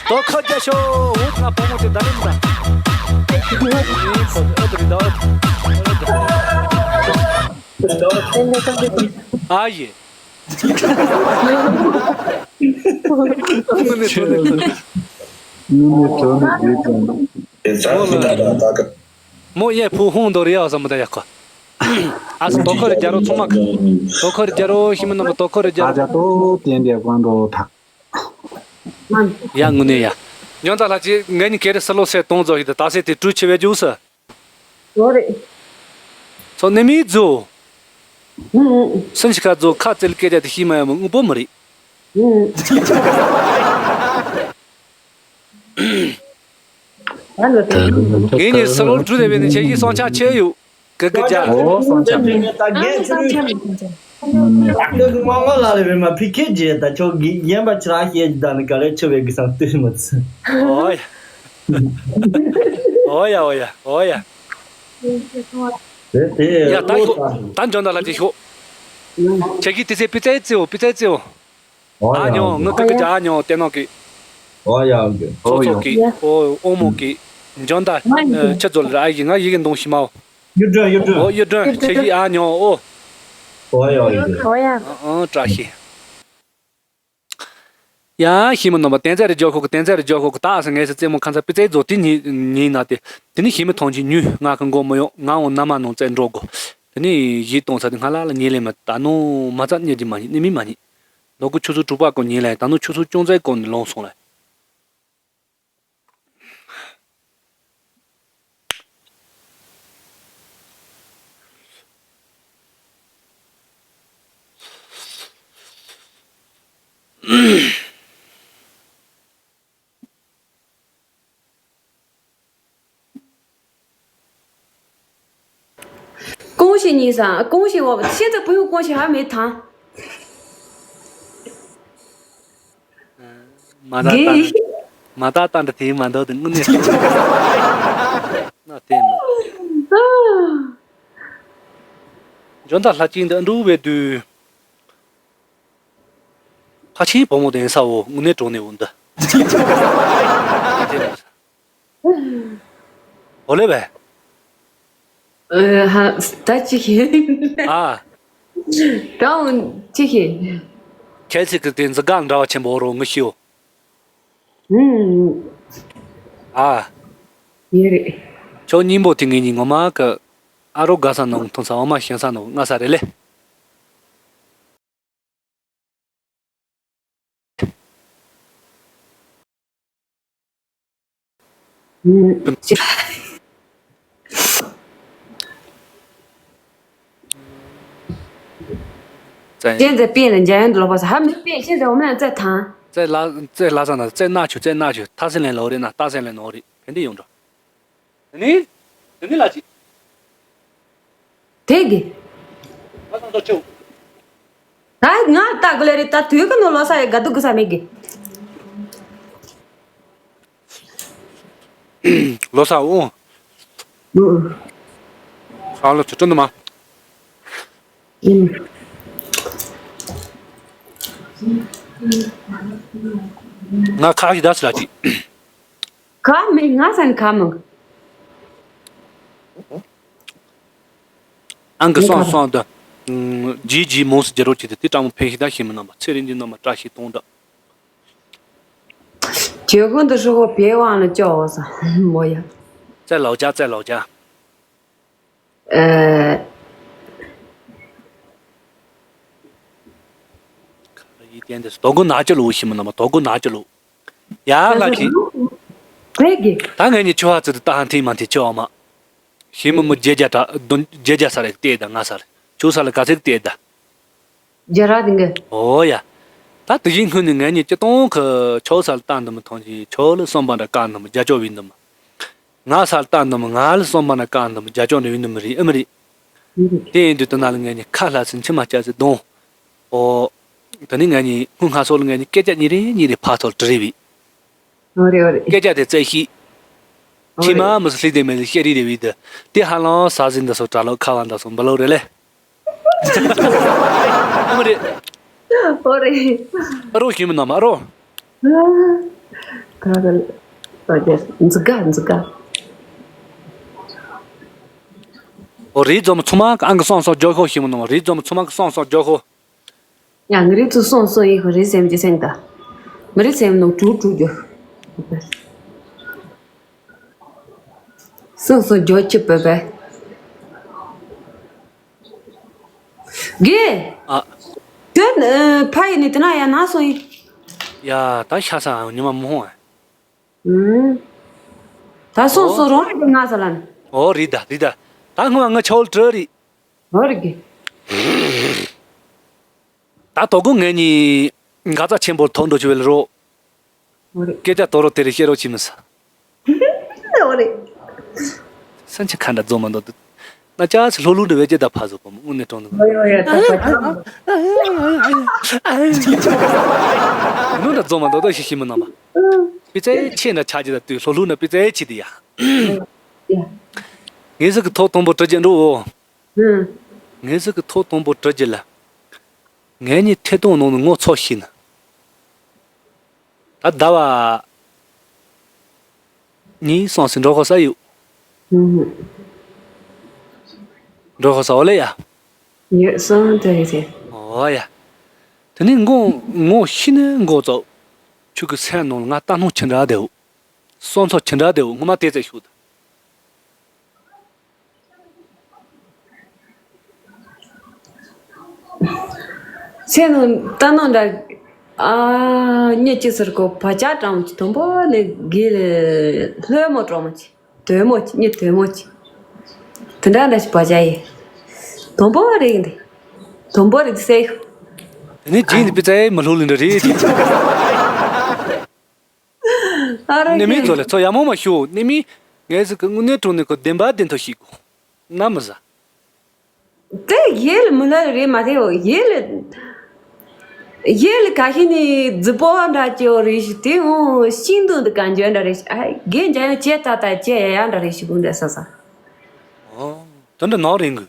དོ་ཁ་རྒྱ་ཤོ་འུ་ང་བུ་མོ་དེ་ད་རེམ་ད། ཨ་ཡེ། དངོས་གནས་དྲང་གནས། དངོས་གནས་དྲང་གནས་དགོས་ཀྱང་། དེ་ཚ་ཁྱི་ད་ད་ད་ག་མོ་ཡེ་ཕུ་ཧོང་དོ་རི་ཡ་བསམ་མི་ད་ཡ་ཁོ། ཨ་སི་དོ་ཁོ་རེ་རྒྱ་རོ་ཚང་མ། དོ་ཁོ་རེ་རྒྱ་རོ་ཤི་མི་རྣམ་པ་དོ་ཁོ་རེ་རྒྱ་ད་རོ། ད་ཏན་ཏན་དབང་འགྲོ་ཐག་ཡ་དངོས་གནས་ཡ། ཉོན་ད་ལྷ་ཅི་ངའི་ཉི་ཁེ་རེ་སི་ལོ་སེ་གཏོང་ཛོ་ཡི་ད་ད་སེ་དེ་ཀྲུ་ཆེ་བེ་ཇུ་སི། ཡོད་རེད། ཚོ་ནི་མི་ཛོ། ཨུ་ཨུ། སུན་ཞིག་ཁ་ཛོ་ཁ་ཙེལ་སྐད་རྒྱག་དེ་ཤི་མ་ཡ་མི་དངོས་པོ་མི་རེད། ཨུ་ཨུ། ཨ་ལོ་དེ། ངེད་གཉིས་སི་ལོ་ཀྲུ་དེ་བས་ནི་ཁྱེད་ཀྱི་སོང་ཆ་ཆེ་ཡོད། ཀི་ཀི་རྒྱ། ཨོ་སོང་ཆ་མེད། ད་རྒན་ཚུལ། ཀི་ཀི་མ་མ་ལ་ལས་བས་མ་ཕི་ཁེ་རྗེ་ད་ཆོག་གི་ཡན་པ་ཆི་ར་ཤེས་ཀྱི་ད་ནི་ག་ལས་ཆོ་བའི་གི་སང་ལྟོས་མ་ཚུ། ཨོ་ཡ། ཨོ་ཡ་ཨོ་ཡ་ཨོ་ཡ། དེ་དེ་ཡ་ད་ཨོ་ཤོག་ད་འཇོན་ད་ལ་ཅི་ཤོག་ཁྱེད་ཀྱི་དེ་ཚེ་པི་ཙའི་ཙེའོ་པི་ཙའི་ཙེའོ། ཨོ་ཨ་ཉོ་ཡ་ངི་ཀི་ཀི་ཇ་ཨ་ཉོ་ཏེ་ནོ་ཀི། ཨོ་ཡ་ཨོ་ཡ་ཚོ་ཚོ་ཀི་ཨོ་ཨོ་མོ་ཀི། འཇོན་ད་ཆི་ཛོལ་ར་ཨ་ཡི་ང་ཡི་གི་འདོང་ཤི་མའོ། གཡུ་སྒྲོན་གཡུ་སྒྲོན། ཨོ་གཡུ་སྒྲོན་ཁྱེད་ཀྱི་ཨ་ཉོ་ཨོ། ཨོ་ཡ་ཨོ་ཡ། ཨོ་ཡ། ཨ་ཨ་བཀྲ་ཤིས། ཡ་ཤི་མི་ནོ་བ་ཏན་ཙ་རེ་ཇོ་ཁོ་གི་ཏན་ཙ་རེ་ཇོ་ཁོ་གི་ད་ཨ་ས་ངས་སི་རྩེད་མོ་ཁ་ཚ་པི་ཙའི་ཛོ་ཏི་ཉི་ཉི་ན་ཏེ་ཏེ་ནི་ཤི་མི་ཐོང་ཅི་ཉུ་ང་གི་མགོ་མོ་ཡོང་ང་འོང་ན་མ་ནོང་ཙེ་འགྲོ་གོ། ཏེ་ནི་ཡི་གཏོང་ས་ཏེ་ང་ལ་ལ་ཉེ་ལེ་མ་ད་ནོ་མ་ཙ་ཉེ་ཅི་མ་ཉེ་ནི་མི་མ་ཉེ། ལོ་གུ་ཆུ་ཚོད་དྲུག་པ་གོ་ཉིན་ལ་ད་ནུ་ཆུ་ཚོད་ཅུང་ཙམ་གོ་ནི་ལོང་སོང་ལ།恭喜你噻，恭喜我，现在不用恭喜还没谈。མ་ད་ད་འདྲ་མ་ད་ད་འདྲ་དེ་མ་འདོད་དེ་དངོས་གནས་ན་དེ་མ། འཇོན་ད་ལྷ་ཅིག་འདི་འགྲུབ་པའི་དུས། ཕ་ཆེན་བུ་མོ་དེ་ཡིན་ས་འོ་དངོས་གནས་གྲོགས་ནས་འོ་འདི། འོ་ལེ་བས། ཨ་ཧ་ད་ཅི་ཤེས། ཨ། གྲོགས་ཅི་ཤེས། ཁྱེད་ཚིག་གི་དེ་འཛི་ག་འདྲ་བ་ཆེན་པོ་རོ་ངི་ཤིའོ། ཨུམ། ཨ། ཡེ་རེད། ཁྱོད་སྙིང་པོ་དེ་ངེད་གཉིས་ངོ་མ་གི་ཨ་རོ་དགའ་ས་ནོ་མཐོང་ས་འོ་མ་ཞེན་ས་ནོ་ང་ས་རེད་ལེ།现在变了，你家人都老婆说还没变，现在我们俩在谈。在拉在拉上呢，在那去，在那去，他是来老的呢，他是来老的，肯定用着。 དེ་ནི། དེ་ནི་ལ་ཅི། དེ་གི། ང་དང་ཚོ་ཆེའུ། ད་ང་ལྟ་དགོས་ལེ་རེད་ད་དུས་ཀ་ནོ་ལོ་ས་ཡ་དགའ་སྡུག་གི་ས་མེད་གི། ལོ་ས་འོ། ཨུ། ཨ་ལོ་ཚོ་ཏྲོ་འདུག་མ། ཨུ། ང་ཁ་ཞིག་ད་སི་ལ་ཅི། ག་མི་ང་ས་ནི་ག་མི། ཨང་གི་སོང་སོང་དུ། ཨུམ། ཇི་ཇི་མོ་སི་རྒྱ་རོགས་ཀྱི་དེ་དེ་ཀྲང་མོ་ཕན་ཤི་ད་ཤི་མི་རྣམ་པ་ཚེ་རིང་གི་རྣམ་པ་བཀྲ་ཤིས་གཏོང་གྲབས། ཇོ་ཁོང་དུ་ཧྲི་ཧོ་བེ་ཝང་ལ་ཅོ་བ་ས་མོ་ཡ། ཙེ་ལའོ་ཇ་ཙེ་ལའོ་ཇ། ཨེ། ཁ་ཡི་བསྟན་དེ་སོ་དོ་གོ་ན་ཅི་ལོ་ཤི་མི་རྣམ་པ་དོ་གོ་ན་ཅི་ལོ། ཡ་ལ་ཁི། ད་ངས་ནི་ཆུ་ཧ་ཙི་དུ་ལྟ་ཧ་འཐེན་མ་འཐེན་ཆུ་ཨ་མ། ཤི་མི་མི་རྒྱལ་རྒྱལ་དྲ་རྒྱལ་རྒྱལ་ས་རེ་བལྟས་ད་ང་ས་རེ་ཆུ་ས་ལ་ག་ཚིག་བལྟས་ད། རྒྱ་ར་དེ་གི། ཨོ་ཡ། ད་དེ་བཞིན་སྔོན་ནས་ངས་ནི་སྤྱི་སྟོང་གི་ཆོ་ས་ལ་ལྟ་འདི་མི་མཐོང་གི་ཆོ་ལ་གསུམ་པ་འདྲ་བཀག་འདི་མི་རྒྱ་ཅོ་བའི་འདི་མི། ང་ས་ལ་ལྟ་འདི་མི་ང་ལ་གསུམ་པ་འདྲ་བཀག་འདི་མི་རྒྱ་ཅོ་འདྲ་བའི་འདི་མི་རེད་ཨེ་མི་རེད། དེ་ཡིན་དུས་དེ་ན་ལ་ངས་ནི་ཁ་ལྷ་སི་མཆི་མ་སྐྱ་སི་གདོང་། ཨོ། དེ་ནི་ངས་ནི་སྔོན་སྔ་སོ་ལ་ངས་ནི་སྐད་ཆ་གཉིས་རེ་གཉིས་རེ་ཕར་ཚུར་དྲི་རེ་བས། ཨོ་རེད་ཨོ་རེད། སྐད་ཆ་དེ་རྩད་ཤེས། ཨོ་ཕྱི་རེད། མ་མི་སི་ལྷིག་དེ་མེད་ལ་བཤད་རེས་རེ་བས་དེ། དེ་ཧ་ལང་ས་ཟིན་འདི་སོ་གྲྭ་ལོག་ཁ་བ་འདི་སོ་འབུ་ལོག་རེད་ལེ། ཨ་མ་རེད། ཨོ་རེད། ཨ་རོ་ཞིམ་ནམ་ཨ་རོ། ད་ད་ད་འཛི་ག་འཛི་ག་ཨོ་རེད་འཛོམས་ཚོ་མ་ཨང་གི་སོང་སོང་ཇོ་ཤོ་ཞིམ་ནམ་རེད་འཛོམས་ཚོ་མ་གི་སོང་སོང་ཇོ་ཤོ། ཡང་ངི་རེད་ཚུ་སོང་སོང་ཡིན་ཁོ་རེད་སེམས་ཀྱི་སེང་ད། མི་རེད་སེམས་ནང་དྲུག་དྲུག་རྒྱུ། སོང་སོང་ཇོ་ཅི་བོད་པས། དགེ། ཨ། དོན་ཕ་ཡི་ནི་དེ་ན་ཡང་ན་སོང་ཡིན། ཡ་ད་ཤ་ས་ཉི་མ་མི་ཧོང་ཨ། ཨུམ། ད་སོང་སོང་རོང་རེད་ང་ས་ལན། ཨོ་རེད་ད་རེད་ད། ད་སྔོན་ང་ཆོལ་བྲོས་རེད། ཨོ་རེད་གི། ད་དོ་དགོང་ངས་ནི་འགག་རྩ་ཆེན་པོར་ཐོག་འགྲོ་ཆུ་བེལ་རོ། ཨོ་རེད། སྐད་ཆ་དོ་རོ་དེ་རེ་བཤད་རོགས་བྱེད་མི་ས། ཨོ་རེད། སེམས་ཅན་ཁ་འདྲ་རྫོགས་མ་འདུག་ན་ཅག་སི་ལྷོ་ལྷོ་འདྲ་བས་ཅི་ད་ཕ་ཟོ་པོ་མོ་དངོས་གནས་དྲང་ནི། ཨོ་ཡོ་ཡོ་ད་ད་ད། ནུ་འདྲ་རྫོགས་མ་འདུག་ད་ཤི་ཤི་མི་རྣམ་པ། པི་ཙའི་ཆེ་འདྲ་ཆགས་ཀྱི་ད་དུས་ལྷོ་ལྷོ་ན་པི་ཙའི་ཆེ་དི་ཡ། ཡ། ངེས་ཟིག་གི་ཐོག་དང་པོ་གྲི་རྒྱན་འགྲོ་འོ། ཨུ། ངེས་ཟིག་གི་ཐོག་དང་པོ་གྲི་རྒྱན་ལ། ངས་ནི་ཐད་གཏོང་ནང་ནས་ངོ་ཚོ་ཤེས་ན། ད་ཟླ་བ་གཉིས་སོང་ཟིན་འགྲོ་ཁོ་ས་ཡོད། ཨུ། འགྲོ་ཁོ་ས་འོ་ལེ་ཡ། ཡོད་སོང་དེ་རེད་དེ། འོ་ཡ། དེ་ནི་མགོ་མགོ་ཤི་ནས་མགོ་ཙོག་ཁྱོད་ཀྱི་སེམས་ནང་ལ་ང་ལྟ་སྣང་ཆི་འདྲ་བསྡད་འོ། སོང་ཚོ་ཆི་འདྲ་བསྡད་འོ་ངོ་མ་དེ་ཙེ་ཤུག་ད། སེམས་ནང་ལྟ་སྣང་འདྲ། ཨ་མྱི་ཅི་ཟེར་གོ་བ་ཅག་གྲང་མོ་ཅི་དོན་པོ་ནི་དགེ་ལེ་ལྷོད་མོ་གྲང་མོ་ཅི། དོན་མོ་ཅི་གཉིད་དོན་མོ་ཅི། དེ་འདྲ་འདྲ་ཞིག་བ་ཅག་ཡིན། དོན་པོ་རེད་འདི། དོན་པོ་རེད་ཟེར། དེ་ནས་རྗེས་ནས་པི་ཙའི་མི་ལྷུག་ལི་འདྲ་རེད་དེ། ཨ་རོ་ནི་མི་ཚོ་ལ་ཚོ་ཡ་མོ་མ་ཤོ་ནི་མི་ངས་ཟིག་གི་དངོས་གནས་དྲང་གནས་ཁོ་བདེན་པ་བདེན་ཐོག་ཤིག་གོ་ན་མི་ཟ། དེ་ཡེ་ལ་མི་ལ་རེད་མ་དེ་ཡོ་ཡེ་ལ། ཡེ་ལ་ག་ཤི་ནི་རྫི་པོ་འདྲ་ཅི་ཡོ་རེད་ཤི་དེ་འོ་ཤིང་དུ་འདི་ག་འཇོན་འདྲ་རེད་ཤི་ཨ་རྒན་འཇོན་ཡོ་ཅེ་ཏ་ཏ་ཅེ་ཡ་ཡ་འདྲ་རེད་ཤི་གུང་འདྲ་ས་ས། ཨོ། དོན་དུ་ནོར་རིང་གི།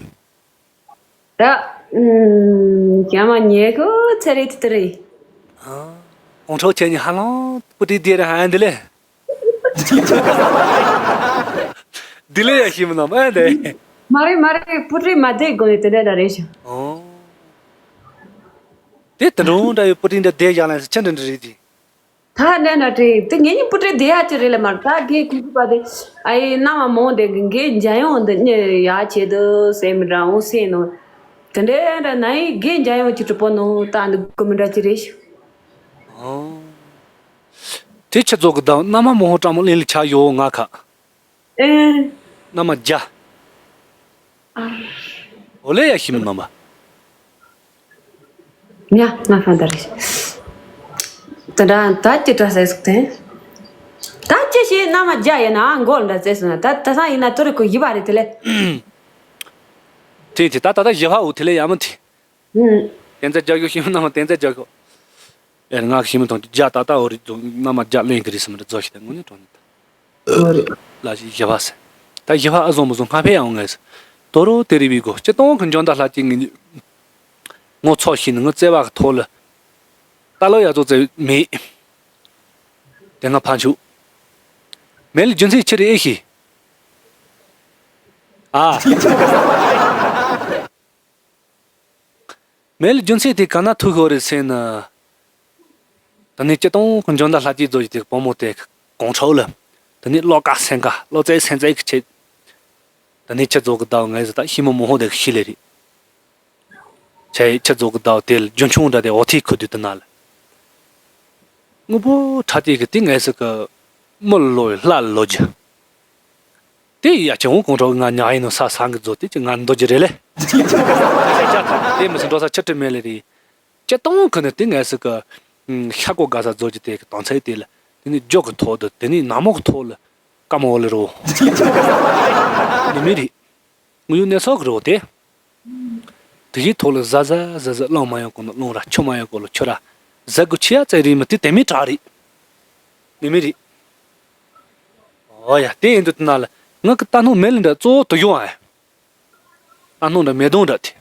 ད། ཨུམ། རྒྱ་མ་ཉེ་གོ་ཚེ་རེད་དེ་རེད། ཨོང་ཁྲོ་ཆེ་ཉི་ཧ་ལོང་པུ་ཏི་དེ་རེད་ཧ་འདི་ལེ། འདི་ལེ་ཡ་ཤི་མི་ནམ་ཨ་འདི། མ་རེད་མ་རེད་པུ་ཏི་མ་དེ་དགོས་ནི་དེ་འདྲ་འདྲ་རེད་ཤག་ཨོ། དེ་དུ་རུང་འདྲ་ཡོད་པུ་ཏི་འདྲ་དེ་ཡང་ལན་ཆ་འདྲ་འདྲ་རེད་དེ། ད་ནས་ན་དྲིས་དེ་ངེད་གཉིས་པུ་ཏྲེ་བསྡད་ཡ་ཅི་རེད་ལ་མར་ད་གེ་ཁུ་ཁུ་པ་དེ་ཨ་ཡེ་མནའ་མ་མོ་དེ་གི་འགན་འཇའ་ཡོང་འདི་གཉེར་ཡ་ཆེད་དུ་སེམས་རང་འོང་སེམས་ནོ་དེ་འདྲའི་འདྲ་ན་ཡི་འགན་འཇའ་ཡོང་གི་གྲུབ་པོ་ནོ་ད་འདི་ཀུ་མི་འདྲ་ཅི་རེད་ཤི། ཨོ། དེ་ཁྱེད་ཚོ་གི་ད་མནའ་མ་མོ་ཧོ་སྤྲང་མོ་གླིང་ལ་ཆ་ཡོ་ང་ཁ། ཨེ། མནའ་མ་རྒྱ། ཨོ་ལེ་ཡ་ཤི་མི་མ་མ། ཉ་ང་ཧྥན་ད་རེ། ད་འདྲ་ད་ཅི་འདྲ་ཟེར་ཟུག་དེ། ད་ཅི་ཞེས་མནའ་མ་རྒྱ་ཡིན་ན་མགོ་འདྲ་ཟེར་སོང་ན་ད་ད་སང་ཡིན་ན་ཏོ་རེ་ཁོ་ཡི་བ་རེད་དེ་ལེ། དེ་དེ་ད་ད་ད་ཞི་བ་འུ་དེ་ལེ་ཡ་མ་དེ། ཨུམ། དེ་ཚ་རྒྱ་ཤོག་ཤི་མི་མནའ་མ་དེ་ཚ་རྒྱ་ཤོག་ཨེ་ང་ཤི་མི་དང་རྒྱ་ད་ད་འོ་རེད་འདུག་མནའ་མ་རྒྱ་ལེན་གི་རེད་སམ་རེད་རྫོགས་ཤི་ད་དངོས་གནས་དྲང་གནས་ད། ལ་ཞིག་ཞི་བ་ཟེར། ད་ཞི་བ་ཨ་བཟོ་མི་བཟོ་སྔ་ཕེ་ཡང་ངས་ཟེར། དོ་རོ་དེ་རི་བི་གོ་སྤྱི་སྟོང་གི་འཇོན་ད་ལྷ་གཅིག་ངི་ངོ་ཚོ་ཤི་ནི་ངི་བརྩེ་བ་གི་ཐོག་ལ། ད་ལོ་ཡ་ཚོ་བརྩེ་མེད། དེ་ང་ཕན་ཆུ། མེད་ལ་རྒྱུ་མཚན་ཕྱི་རེ་ཨེ་ཤི། ཨ། མེད་ལ་རྒྱུ་མཚན་དེ་ག་ན་ཐུག་ཤོར་རེད་ཟེར་ན། ད་ནི་སྤྱི་དང་གི་འཇོན་ཐང་ལྷ་སྐྱིད་ཚོ་ཡི་དེ་བུ་མོ་དེ་གོང་ཁྲོ་ལ། ད་ནི་བློ་དཀར་སེམས་དཀར་བློ་རྩེ་སེམས་རྩེ་གི་ཆེད། ད་ནི་ཁྱེད་ཚོ་གི་ཟླ་བ་ངས་ཟེར་ད་ཤི་མོ་མོ་ཧོ་དེ་གི་ཤི་ལེ་རེད། ཆེ་ཁྱེད་ཚོ་གི་ཟླ་བ་དེ་ལ་རྒྱུ་ཆུང་འདྲ་དེ་འོ་ཐིག་ཁུ་དུས་དུ་ན་ལ། དངོས་པོ་ཁྲ་དེ་གི་དེ་ངས་ཟེར་གི། མི་ལོ་ཡི་ལྷ་ལོ་རྒྱུ། དེ་ཡ་ཁྱེད་འོང་གོང་ཁྲོ་གི་ང་ཉག་ཡིན་ནོ་ས་སང་གི་མཛོ་དེ་ཅི་ང་འདོད་རྒྱུ་རེད་ལེ། དེ་མི་སྲིད་འགྲོ་ས་ཆུ་ཁྲི་མེད་ལེ་རེད། སྤྱི་དང་གི་ནི་དེ་ངས་སུ་གི། ཤ་ཀོ་དགའ་ས་རྫོ་གི་དེ་གི་དང་ཚེ་དེ་ལ། དེ་ནི་རྒྱོ་གི་ཐོག་ཏུ་དེ་ནི་ན་མོ་གི་ཐོག་ལ། ཀ་མོ་ལེ་རོ། ནི་མི་རེད། དངོས་ཡོད་གནས་ཚུལ་གི་རོ་དེ། དེ་ཡི་ཐོག་ལ་ཟ་ཟ་ཟ་ཟ་རླུང་མ་ཡོང་གོང་ལ་རླུང་ར་ཆུ་མ་ཡོང་གོང་ལ་ཆུ་ར། ཟ་དགུ་ཆི་ཡ་ཙེ་རི་མི་དེ་དེ་མི་དྲག་རེད། ནི་མི་རེད། ཨོ་ཡ་དེ་ཡིན་དུས་དེ་ན་ལ་ང་གི་ལྟ་སྣང་མེད་ལེ་འདྲ་གཙོ་བོ་དུ་ཡོང་ཨ། ལྟ་སྣང་འདྲ་མེ་དོང་འདྲ་དེ།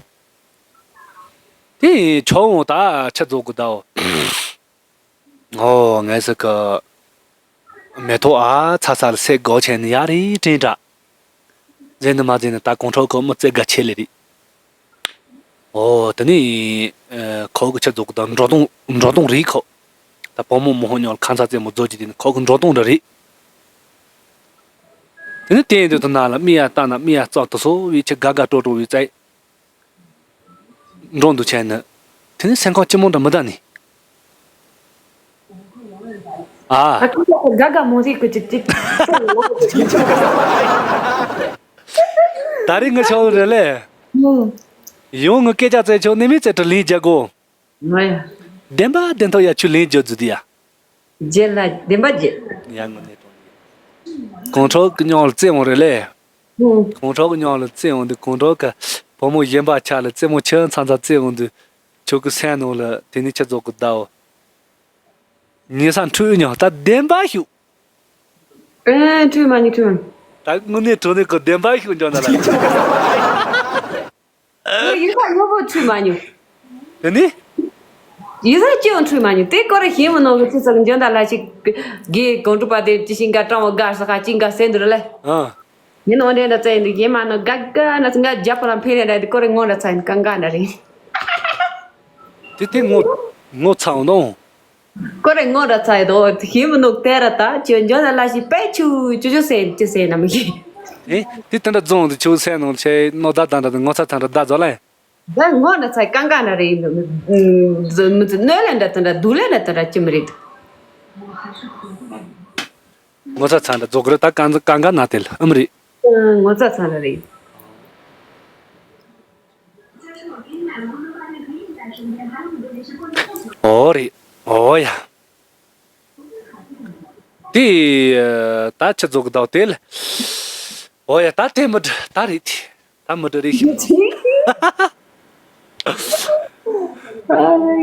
དེ་ཡིན་ཆོག་འོང་ད་ཆ་རྫོགས་གི་ད་འོ། ཨོ་ངས་ཟེར་གི། མེ་ཏོག་ཨ་ཚ་ཚ་ལ་སེ་སྒོ་ཆེན་ནི་ཡ་རེད་དྲན་དྲ། ཟེར་ནི་མ་ཟེར་ནི་ད་གོང་ཁྲོ་ཁོ་མི་ཚེ་དགའ་ཆེ་ལེ་རེད། ཨོ་དེ་ནི། ཁོ་གི་ཆ་རྫོགས་གི་ད་འགྲོ་དོང་འགྲོ་དོང་རེད་ཁོ། ད་བུ་མོ་མོ་ཧོ་ཉོལ་ཁང་ཚ་རྩེ་མོ་རྫོ་གི་དེ་ནི་ཁོ་གི་འགྲོ་དོང་འདྲ་རེད། དེ་ནི་དེ་ཡིན་དུས་དུ་ན་ལ་མི་ཡ་ལྟ་ན་མི་ཡ་རྩ་དུ་སོ་བའི་ཆེ་དགའ་དགའ་སྤྲོ་སྤྲོ་བའི་རྩ། འགྲོ་འདུག་བྱས་ནི། དེ་ནི་སེམས་ཁམས་ལྕི་མོ་འདྲ་མི་ལྡང་ནི། ཨ། ཨ་ཁུ་ཁུ་དགའ་དགའ་མོ་ཟིག་གི་ཅིག་ཅིག་ད་རེས་ངི་ཆོག་རེད་ལེ། ཡོང་ངི་སྐད་ཆ་བཙལ་ཆོག་ནི་མི་བཙལ་དུ་ལིན་རྒྱག་གོ། ང་ཡ། བདེན་པ་བདེན་ཐོག་ཡ་ཆུ་ལིན་རྒྱག་རྫུ་དི་ཡ། རྒྱལ་ལ་བདེན་པ་རྒྱལ། ཡ་ངོ་ནས་གྲོང་གོང་ཁྲོ་གི་མྱོང་ལ་བཙན་འོང་རེད་ལེ། ཧུང་། གོང་ཁྲོ་གི་མྱོང་ལ་བཙན་འོང་དུས་གོང་ཁྲོ་གི་བུ་མོ་གཞན་པ་ཆ་ལ་བཙན་མོ་ཆུ་མཚམས་མཚམས་བཙན་འོང་དུས། ཁྱོད་ཀྱི་སེམས་ནང་ལ་དེ་ནི་ཁྱེད་ཚོ་གི་ཟླ་བོ། ཉེ་ས་འཁྲུལ་མྱོང་ད་བདེན་པ་ཞུ། ཨེ་འཁྲུལ་མ་ཉེ་འཁྲུལ་མ། ད་དངོས་གནས་དྲང་གནས་ཀྱི་བདེན་པ་ཞུ་འཇོག་ན་ལ། ཨེ་ཡིག་ཚགས་ཡོད་པོ་འཁྲུལ་མ་མྱོང་། དེ་ནི། ཡིག་ཚགས་སྐྱེ་བོ་འཁྲུལ་མ་མྱོང་དེ་ཀོ་རེ་ཞིམ་མོ་ནོ་གི་ཚེ་ཚགས་འཇོན་ད་ལ་ཞིག་གི་གོང་གྲུ་པ་དེ་ཅི་ཞིག་འགའ་སྤྲང་བོ་དགའ་ས་ཁ་ཅི་འགའ་སེ་འདུར་ལེ། ཨ། ཡིན་ནོ་འདྲེ་འདྲ་ཚ་ཡིན་འདུག་ཡེ་མ་ནོ་དགའ་དགའ་ན་ཚ་འགའ་རྒྱབ་པ་ལ་འཕེན་རེ་འདྲ་དེ་ཀོ་རེ་ངོ་འདྲ་ཚ་ཡིན་གང་ག་འདྲ་རེད། དེ་དེ་ངོ་ངོ་ཚ་འོང་དང་། ཀོ་རེ་ངོ་ར་ཚ་ཡི་དོ་ཞིམ་མོ་ནོ་དེ་ར་ད་ཅི་འཇོན་ད་ལ་ཞིག་པེ་ཆུ་ཅུ་ཅུ་སེ་ཅི་སེ་ན་མི་ཤེས། ཨེ་དེ་དེ་འདྲ་རྫོང་དུ་ཆུ་སེ་ནང་ཆེ་ནོ་ད་ད་འདྲ་ངོ་ཚ་ཚ་འདྲ་ད་རྫོ་ལེ། ད་ངོ་ན་ཚ་གང་ག་ན་རེ་ཡིན་འདུག་མི་ཚེ་གནོད་ལེ་འདྲ་དེ་འདྲ་སྡུག་ལེ་འདྲ་དེ་འདྲ་ཅི་མི་རེད། ངོ་ཚ་ཚ་འདྲ་རྫོགས་རེད་ད་གང་གང་ག་ན་དེ་ལ་ཨམ་རེད། ངོ་ཚ་ཚ་ན་རེད། ཨོ་རེད་ཨོ་ཡ། དེ་ད་ཆི་རྫོགས་གི་ད་དེ་ལ་ཨོ་ཡ་ད་དེ་མི་འདྲ་ད་རེད་དེ། ད་མི་འདྲ་རེད་ཤི།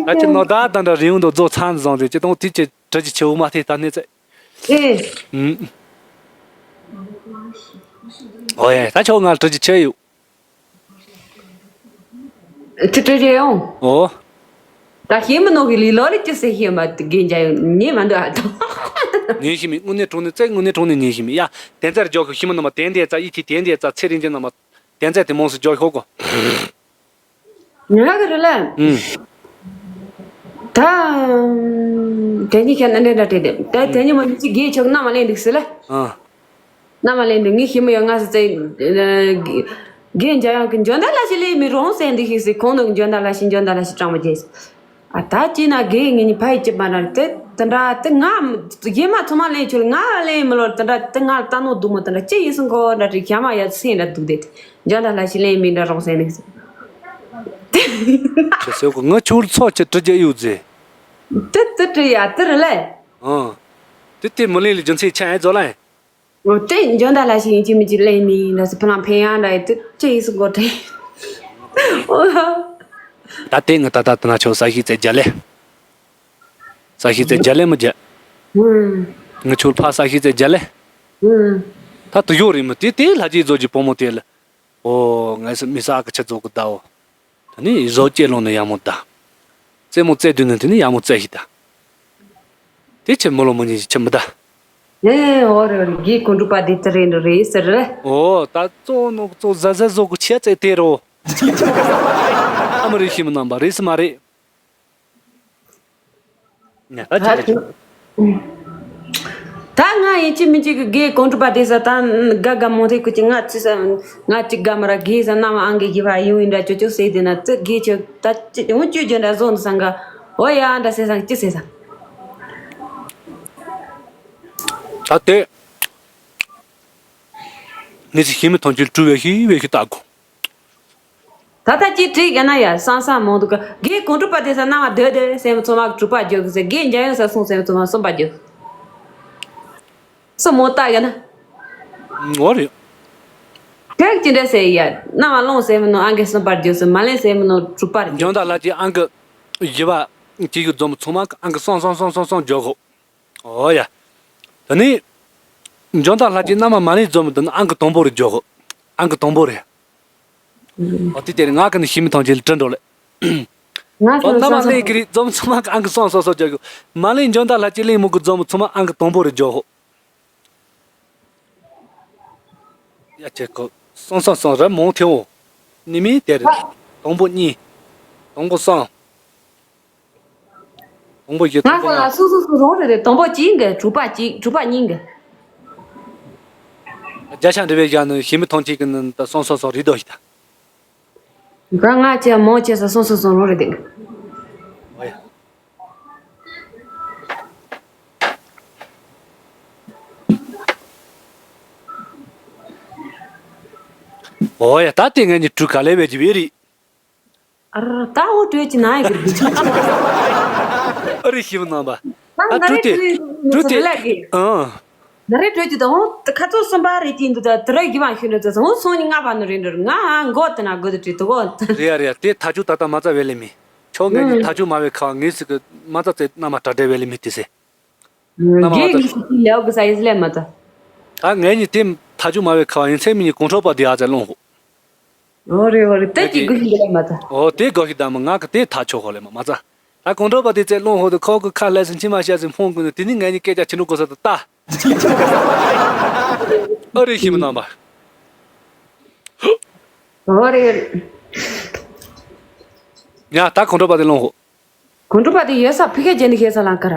ད་ཅི་ནོ་ད་ད་འདྲ་རིང་དུ་རྫོགས་ཚང་བཟང་དེ་ཅི་དང་དེ་ཅི་དྲི་ཅི་ཆེ་བོ་མ་ཐེ་ད་ནི་ཚེ། ཨེ། ཨོ་ཡ་ད་ཆོ་ང་དྲི་ཅི་ཆེ་ཡོད། དྲི་དྲི་ཅི་ཡོང་། ཨོ། ད་ཤེས་མི་ནོ་གི་ལི་ལོ་ལི་ཅི་སེ་ཤེས་མ་དགེ་འཇའ་ཡོད་ཉེ་མ་འདུག་ཨ་ད། ཉེ་ཤི་མི་དངོས་གནས་དྲང་གནས་ཚེ་དངོས་གནས་དྲང་གནས་ཉེ་ཤི་མི་ཡ། དེ་ཚར་འཇོག་གི་ཤི་མི་ནོ་མ་དེ་འདི་ཚ་ཡི་ཐི་དེ་འདི་ཚ་ཚེ་རིང་ཅན་ནོ་མ། དེ་ཚ་དེ་མོང་སུ་འཇོག་ཤོག་གོ། ང་གི་རུ་ལ། ཨུམ། ད། དེ་གཉིས་ཁྱེད་ནི་འདྲེ་འདྲ་སྤྲད་དེ། ད་དེ་གཉིས་མ་མི་གཅིག་གིས་ཆོག་ན་མ་ལེན་འདུག་སི་ལ། ཨ། ན་མ་ལེན་འདུག་ངས་ཤི་མི་ཡོད་ང་སི་ཙེ། རྒན་འཇའ་ཡང་གི་འཇོན་ད་ལ་ཞི་ལེ་མི་རོང་སེ་འདི་ཤི་སི་ཁོང་ནི་འཇོན་ད་ལ་ཞི་འཇོན་ད་ལ་ཞི་སྤྲང་མ་རྒྱས། ཨ་ད་ཅི་ན་རྒན་ངེད་གཉིས་ཕ་ཡི་ཅི་མ་ར་དེ་དེ་འདྲ་དེ་ང་རྒན་མ་ཚང་མ་ལེན་ཆོག་ང་ལེན་མི་ལོ་དེ་འདྲ་དེ་ང་ལྟ་ནོ་སྡུག་མོ་དེ་འདྲ་ཅི་ཡིན་སི་ཁོ་འདྲ་དྲི་ཁྱ་མ་ཡ་སེ་འདྲ་སྡུག་དེ། འཇོན་ད་ལ་ཞི་ལེན་མི་འདྲ་རོང་སེ་ནི། ཁྱེད་ཟེར་གོ་ང་ཆུར་ཚོགས་ཀྱི་དྲི་རྒྱ་ཡོད་ཟེ། དེ་དེ་དྲི་ཡ་དེ་རེད་ལེ། ཨང་། དེ་དེ་མི་ལེན་ལ་རྒྱུ་མཚན་ཆ་ཨེ་ཛོ་ལེ། འོ་དེ་འཇོན་ད་ལ་ཞིག་ཡིན་གཅིག་མིན་གཅིག་ལེན་ནི་འདྲ་སི་ཕ་ལང་ཕན་ཡང་འདྲ་ཡི་དེ་ཅི་ཡིན་སི་གོ་དྲི། ཨོ། ད་དེ་ང་ད་ད་ད་ན་ཆོ་ས་ཤི་ཙེ་རྒྱ་ལེ། ས་ཤི་ཙེ་རྒྱ་ལེ་མི་རྒྱ། ཨང་། ང་ཆུར་ཕ་ས་ཤི་ཙེ་རྒྱ་ལེ། ཨང་། ད་དུ་ཡོད་རེད་མི་དེ་དེ་ལྷ་རྗེ་ཛོ་གི་བུ་མོ་དེ་ལ། ཨོ། ངས་སུ་མི་ས་ཨ་ཀ་ཆ་ཙོག་གི་ད་འོ། ད་ནི་བཟོ་སྐྱེ་ལོང་ནི་ཡ་མོ་ད། རྩེད་མོ་རྩེ་དུས་ནི་དེ་ནི་ཡ་མོ་རྩེ་ཤི་ད། དེ་ཆེ་མོ་ལོ་མོ་ཉིད་ཆེ་མི་ད། ཨེ་ཨོ་རེ་རེ་གི་ཀུན་གྲུབ་པ་དེ་ཏི་རེ་འདུ་རེ་ཟེར་རེ། ཨོ་ད་ཙོ་ནོ་ཙོ་ཟ་ཟ་ཟོ་གི་ཆེ་རྩེ་དེ་རོ། ཨ་ མི་རེད། ཤེས་མི་རྣམ་པ་རེད་སི་མ་རེད། ཉ་ད་ཅི་ད་ང་ཡིན་གཅིག་མིན་གཅིག་གི་དགེ་གོང་གྲུབ་པ་དེ་ས་ད་དགའ་དགའ་མོ་རེད། ཁུ་ཅི་ང་ཅི་ས་ང་ཅི་དགའ་མ་ར་དགེ་ས་ན་མ་ཨང་གི་གི་བ་ཡོང་ཡིན་འདྲ་ཅོ་ཅོ་ཟེར་དེ་ན་ཙི་དགེ་ཆོ་ད་ཅི་འོང་ཅོ་ཅོ་འདྲ་བཟོ་འདུག་སང་ག་ཨོ་ཡ་འདྲ་ཟེར་སང་ཅི་ཟེར་སང་། ད་དེ་ངས་ཤི་མི་ཐང་ཆེན་བཀྲུ་བའི་ཤི་བའི་ཤི་ལྟ་གོ། ད་ལྟ་ཅིག་དྲིས་ཡ་ན་ཡ་སང་སང་མང་འདུག་ག་དགེ་གོང་གྲུབ་པ་དེ་ས་ན་མ་སྡོད་སྡོད་སེམས་ཚོ་མ་གྲུབ་པ་རྒྱུག་ཟེར། དགེ་འཇམ་དབྱངས་ས་སོང་སེམས་ཚོ་མ་གསུམ་པ་རྒྱུག་སུ་མོ་ལྟ་ཡ་ན། འོ་རེད། ཁྱེད་ཀྱི་འདྲ་ཟེར་ཡ་ན་མ་ལོང་སེམས་ནོ་ཨང་གི་གསུམ་པར་རྒྱུག་སུ་མ་ལེན་སེམས་ནོ་གྲུབ་པར་རྒྱུག་འཇོན་ད་ལ་ཅི་ཨང་གི་བཞི་པ་ཅིག་གི་འཛོམས་ཚང་མ་ཨང་གི་སོང་སོང་སོང་སོང་སོང་རྒྱུག་གོ། ཨོ་ཡ། ད་ནི། འཇོན་ཐང་ལྷ་ཆེན་རྣམ་པ་མ་ལེན་འཛོམས་དུ་ཨང་གི་དང་པོ་རེ་འཇོག་གོ། ཨང་གི་དང་པོ་རེ། ཨོ་དེ་དེ་རེ་ང་གི་ནི་ཤི་མི་ཐང་ཆེན་ལ་དྲི་འགྲོ་ལེ། ང་ཨོ་རྣམ་པ་ལེན་གི་རེད་འཛོམས་ཚང་མ་ཨང་གི་སོང་སོང་སོང་འཇོག་གོ། མ་ལེན་འཇོན་ཐང་ལྷ་ཆེན་ལེན་མུ་གུ་འཛོམས་ཚང་མ་ཨང་གི་དང་པོ་རེ་འཇོག་གོ། ཡ་ཁྱེད་ཁོ་སོང་སོང་སོང་ར་མོང་ཐེའོ། ནི་མི་དེ་རེད། དང་པོ་གཉིས། དང་པོ་གསུམ། དང་པོ་བཞི་ང་དང་པོ་ལྔ། ཚོ་སོ་སོ་སོ་རང་རེད་རེད། དང་པོ་གཅིག་གི་གྲུབ་པ་གཅིག་གྲུབ་པ་གཉིས་གི་བརྒྱ་ཆ་འདྲི་བའི་བཞག་ནི་ཤི་མི་ཐང་ཆེན་གི་ནི་ད་སོང་སོང་སོང་རེད་དོ་ཞིག་ད། ང་ང་ཅེ་མོ་ཅེ་ས་སོང་སོང་སོང་རང་རེད་དེ། ཨོ་ཡ། ཨོ་ཡ་ད་དེ་ངས་ནི་གྲུ་ག་ལེ་བས་ཀྱི་བེ་རི། ཨ་ར་ད་འོ་གྲོས་ཀྱི་ན་ཡི་གི་རྒྱུ་ཆ། ཨ་རི་ཤི་མི་རྣམ་པ། ད་ད་ང་རེ་གྲོས་དེ་གྲོས་གྲོས་དེ་དེ་ལ་གི་ཨང་། ང་རེ་གྲོས་ཀྱི་ད་འོ་ད་ཁ་ཚོ་གསུམ་པ་རེ་གྱིན་འདུག་ད་དེ་རེ་གི་བང་ཤུ་ནི་ད་འོ་སོང་ཉི་ང་བ་ནི་རེད་འདུག་ང་མགོ་དེ་ན་དགོས་དུ་བྲིས་དུ་གོ། རེད་ཡ་རེད་ཡ་དེ་ཐག་ཆོད་ད་ད་མ་རྩ་བས་ལེ་མི། ཁྱོད་ངས་ཀྱི་ཐག་ཆོད་མ་བས་ཁ་ངས་སི་གི་མ་རྩ་ཚེ་རྣམ་པ་དྲ་འདྲེ་བས་ལེ་མི་དེ་སེ། རྣམ་པ་མ་རྒྱལ་རྩ་ངེས་ཤིག་ལེའོ་གི་ས་ཡིས་ལེ་མ་ད། ད་ངས་ནི་དེ་ཐག་ཆོད་མ་བས་ཁ་ཡིན་ཚེ་མི་ཉི་གོང་ཁྲོ་པ་དེ་ཨ་ཙེ་ལོང་ཧོ། ཨོ་རེད་ཨོ་རེད་དེ་ཅི་དགོས་ཤིག་ལེ་མ་ད། ཨོ་དེ་དགོས་ཤིག་ད་མ་ང་གི་དེ་ཐག་ཆོད་ཧོ་ལེ་མ་མ་ཙ། ད་གོང་ཁྲོ་པ་དེ་ཙེ་ལོང་ཧོ་དུ་ཁོ་གི་ཁ་ལས་སུ་མཆི་མ་ཤ་ཟིན་ཕོང་ཀུན་དུ་དེ་ནི་ངས་ནི་སྐད་ཆ་ཆི་འགྲོ་གོ་ས་དུ་ལྟ། ཨོ་རེད་ཤི་མི་རྣམ་པ། ཨོ་རེད། ཡ་ད་གོང་ཁྲོ་པ་དེ་ལོང་ཧོ། གོང་ཁྲོ་པ་དེ་ཡོད་ས་ཕི་ཁེ་ཇེ་ནི་ཁེ་ས་ལང་ཀ་ར།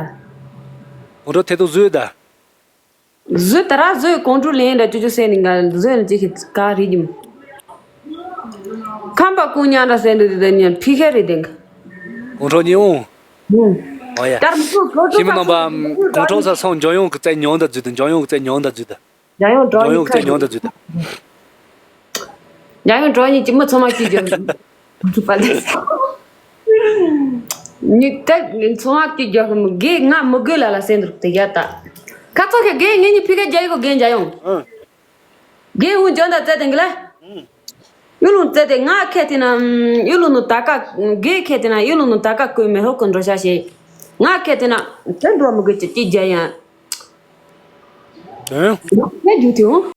གོང་ཁྲོ་ཐེ་ཏོ་བཟོས་ད། བཟོས་ད་ར་བཟོས་གོང་ཁྲོ་ལེན་ད་ཅུ་ཅུ་སེ་ནི་ང་བཟོས་ནི་ཅི་ཁེ་ཀ་རི་ཇིམ། ཁམ་པ་ཀུ་ཉང་ད་སེ་འདི་དེ་ཉན་ཕི་ཁེ་རི་དེང་། གོང་ཁྲོ་ཉི་འོང་། ཧུང་། ཨོ་ཡ། ཤི་མི་རྣམ་པ་གོང་ཁྲོ་ས་སོང་འཇོན་ཡོང་གི་རྩེ་ཉོན་ད་བཟོས་ད་འཇོན་ཡོང་གི་རྩེ་ཉོན་ད་བཟོས་ད། འཇམ་དབྱངས་གྲོགས་འཇམ་དབྱངས་ཀྱི་ཉོན་ད་བརྫུས་ད། འཇམ་དབྱངས་གྲོགས་གཉིས་ཀྱི་མི་ཚང་མ་སྐྱིད་རྒྱུ། གྲུབ་པ་ལས་སོ། ཉི་ད་ཚང་མ་སྐྱིད་རྒྱུ་གི་མི་དགེ་ང་མི་དགོས་ལ་ལ་སེ་འདུག་དེ་ཡ་ད། ཁ་ཚོ་ཁེ་དགེ་ངེད་གཉིས་ཕི་ག་རྒྱ་ཡི་གོ་དགེ་འཇམ་དབྱངས། ཨང་། དགེ་འུ་འཇོན་ད་བཙལ་དེང་གི་ལ། ཨང་། ཡུལ་ལུང་བཙལ་དེ་ང་ཁེ་ཐི་ན་ཡུལ་ལུང་ནུ་ད་ཀ་དགེ་ཁེ་ཐི་ན་ཡུལ་ལུང་ནུ་ད་ཀ་ཀོས་མེ་ཧོ་ཀོ་འགྲོ་ཤ་ཤེ། ང་ཁེ་ཐི་ན་དེ་འགྲོ་མི་དགོས་ཅི་སྐྱིད་རྒྱ་ཡང་། ཨང་། ཁེ་རྒྱུ་དེ་འུ།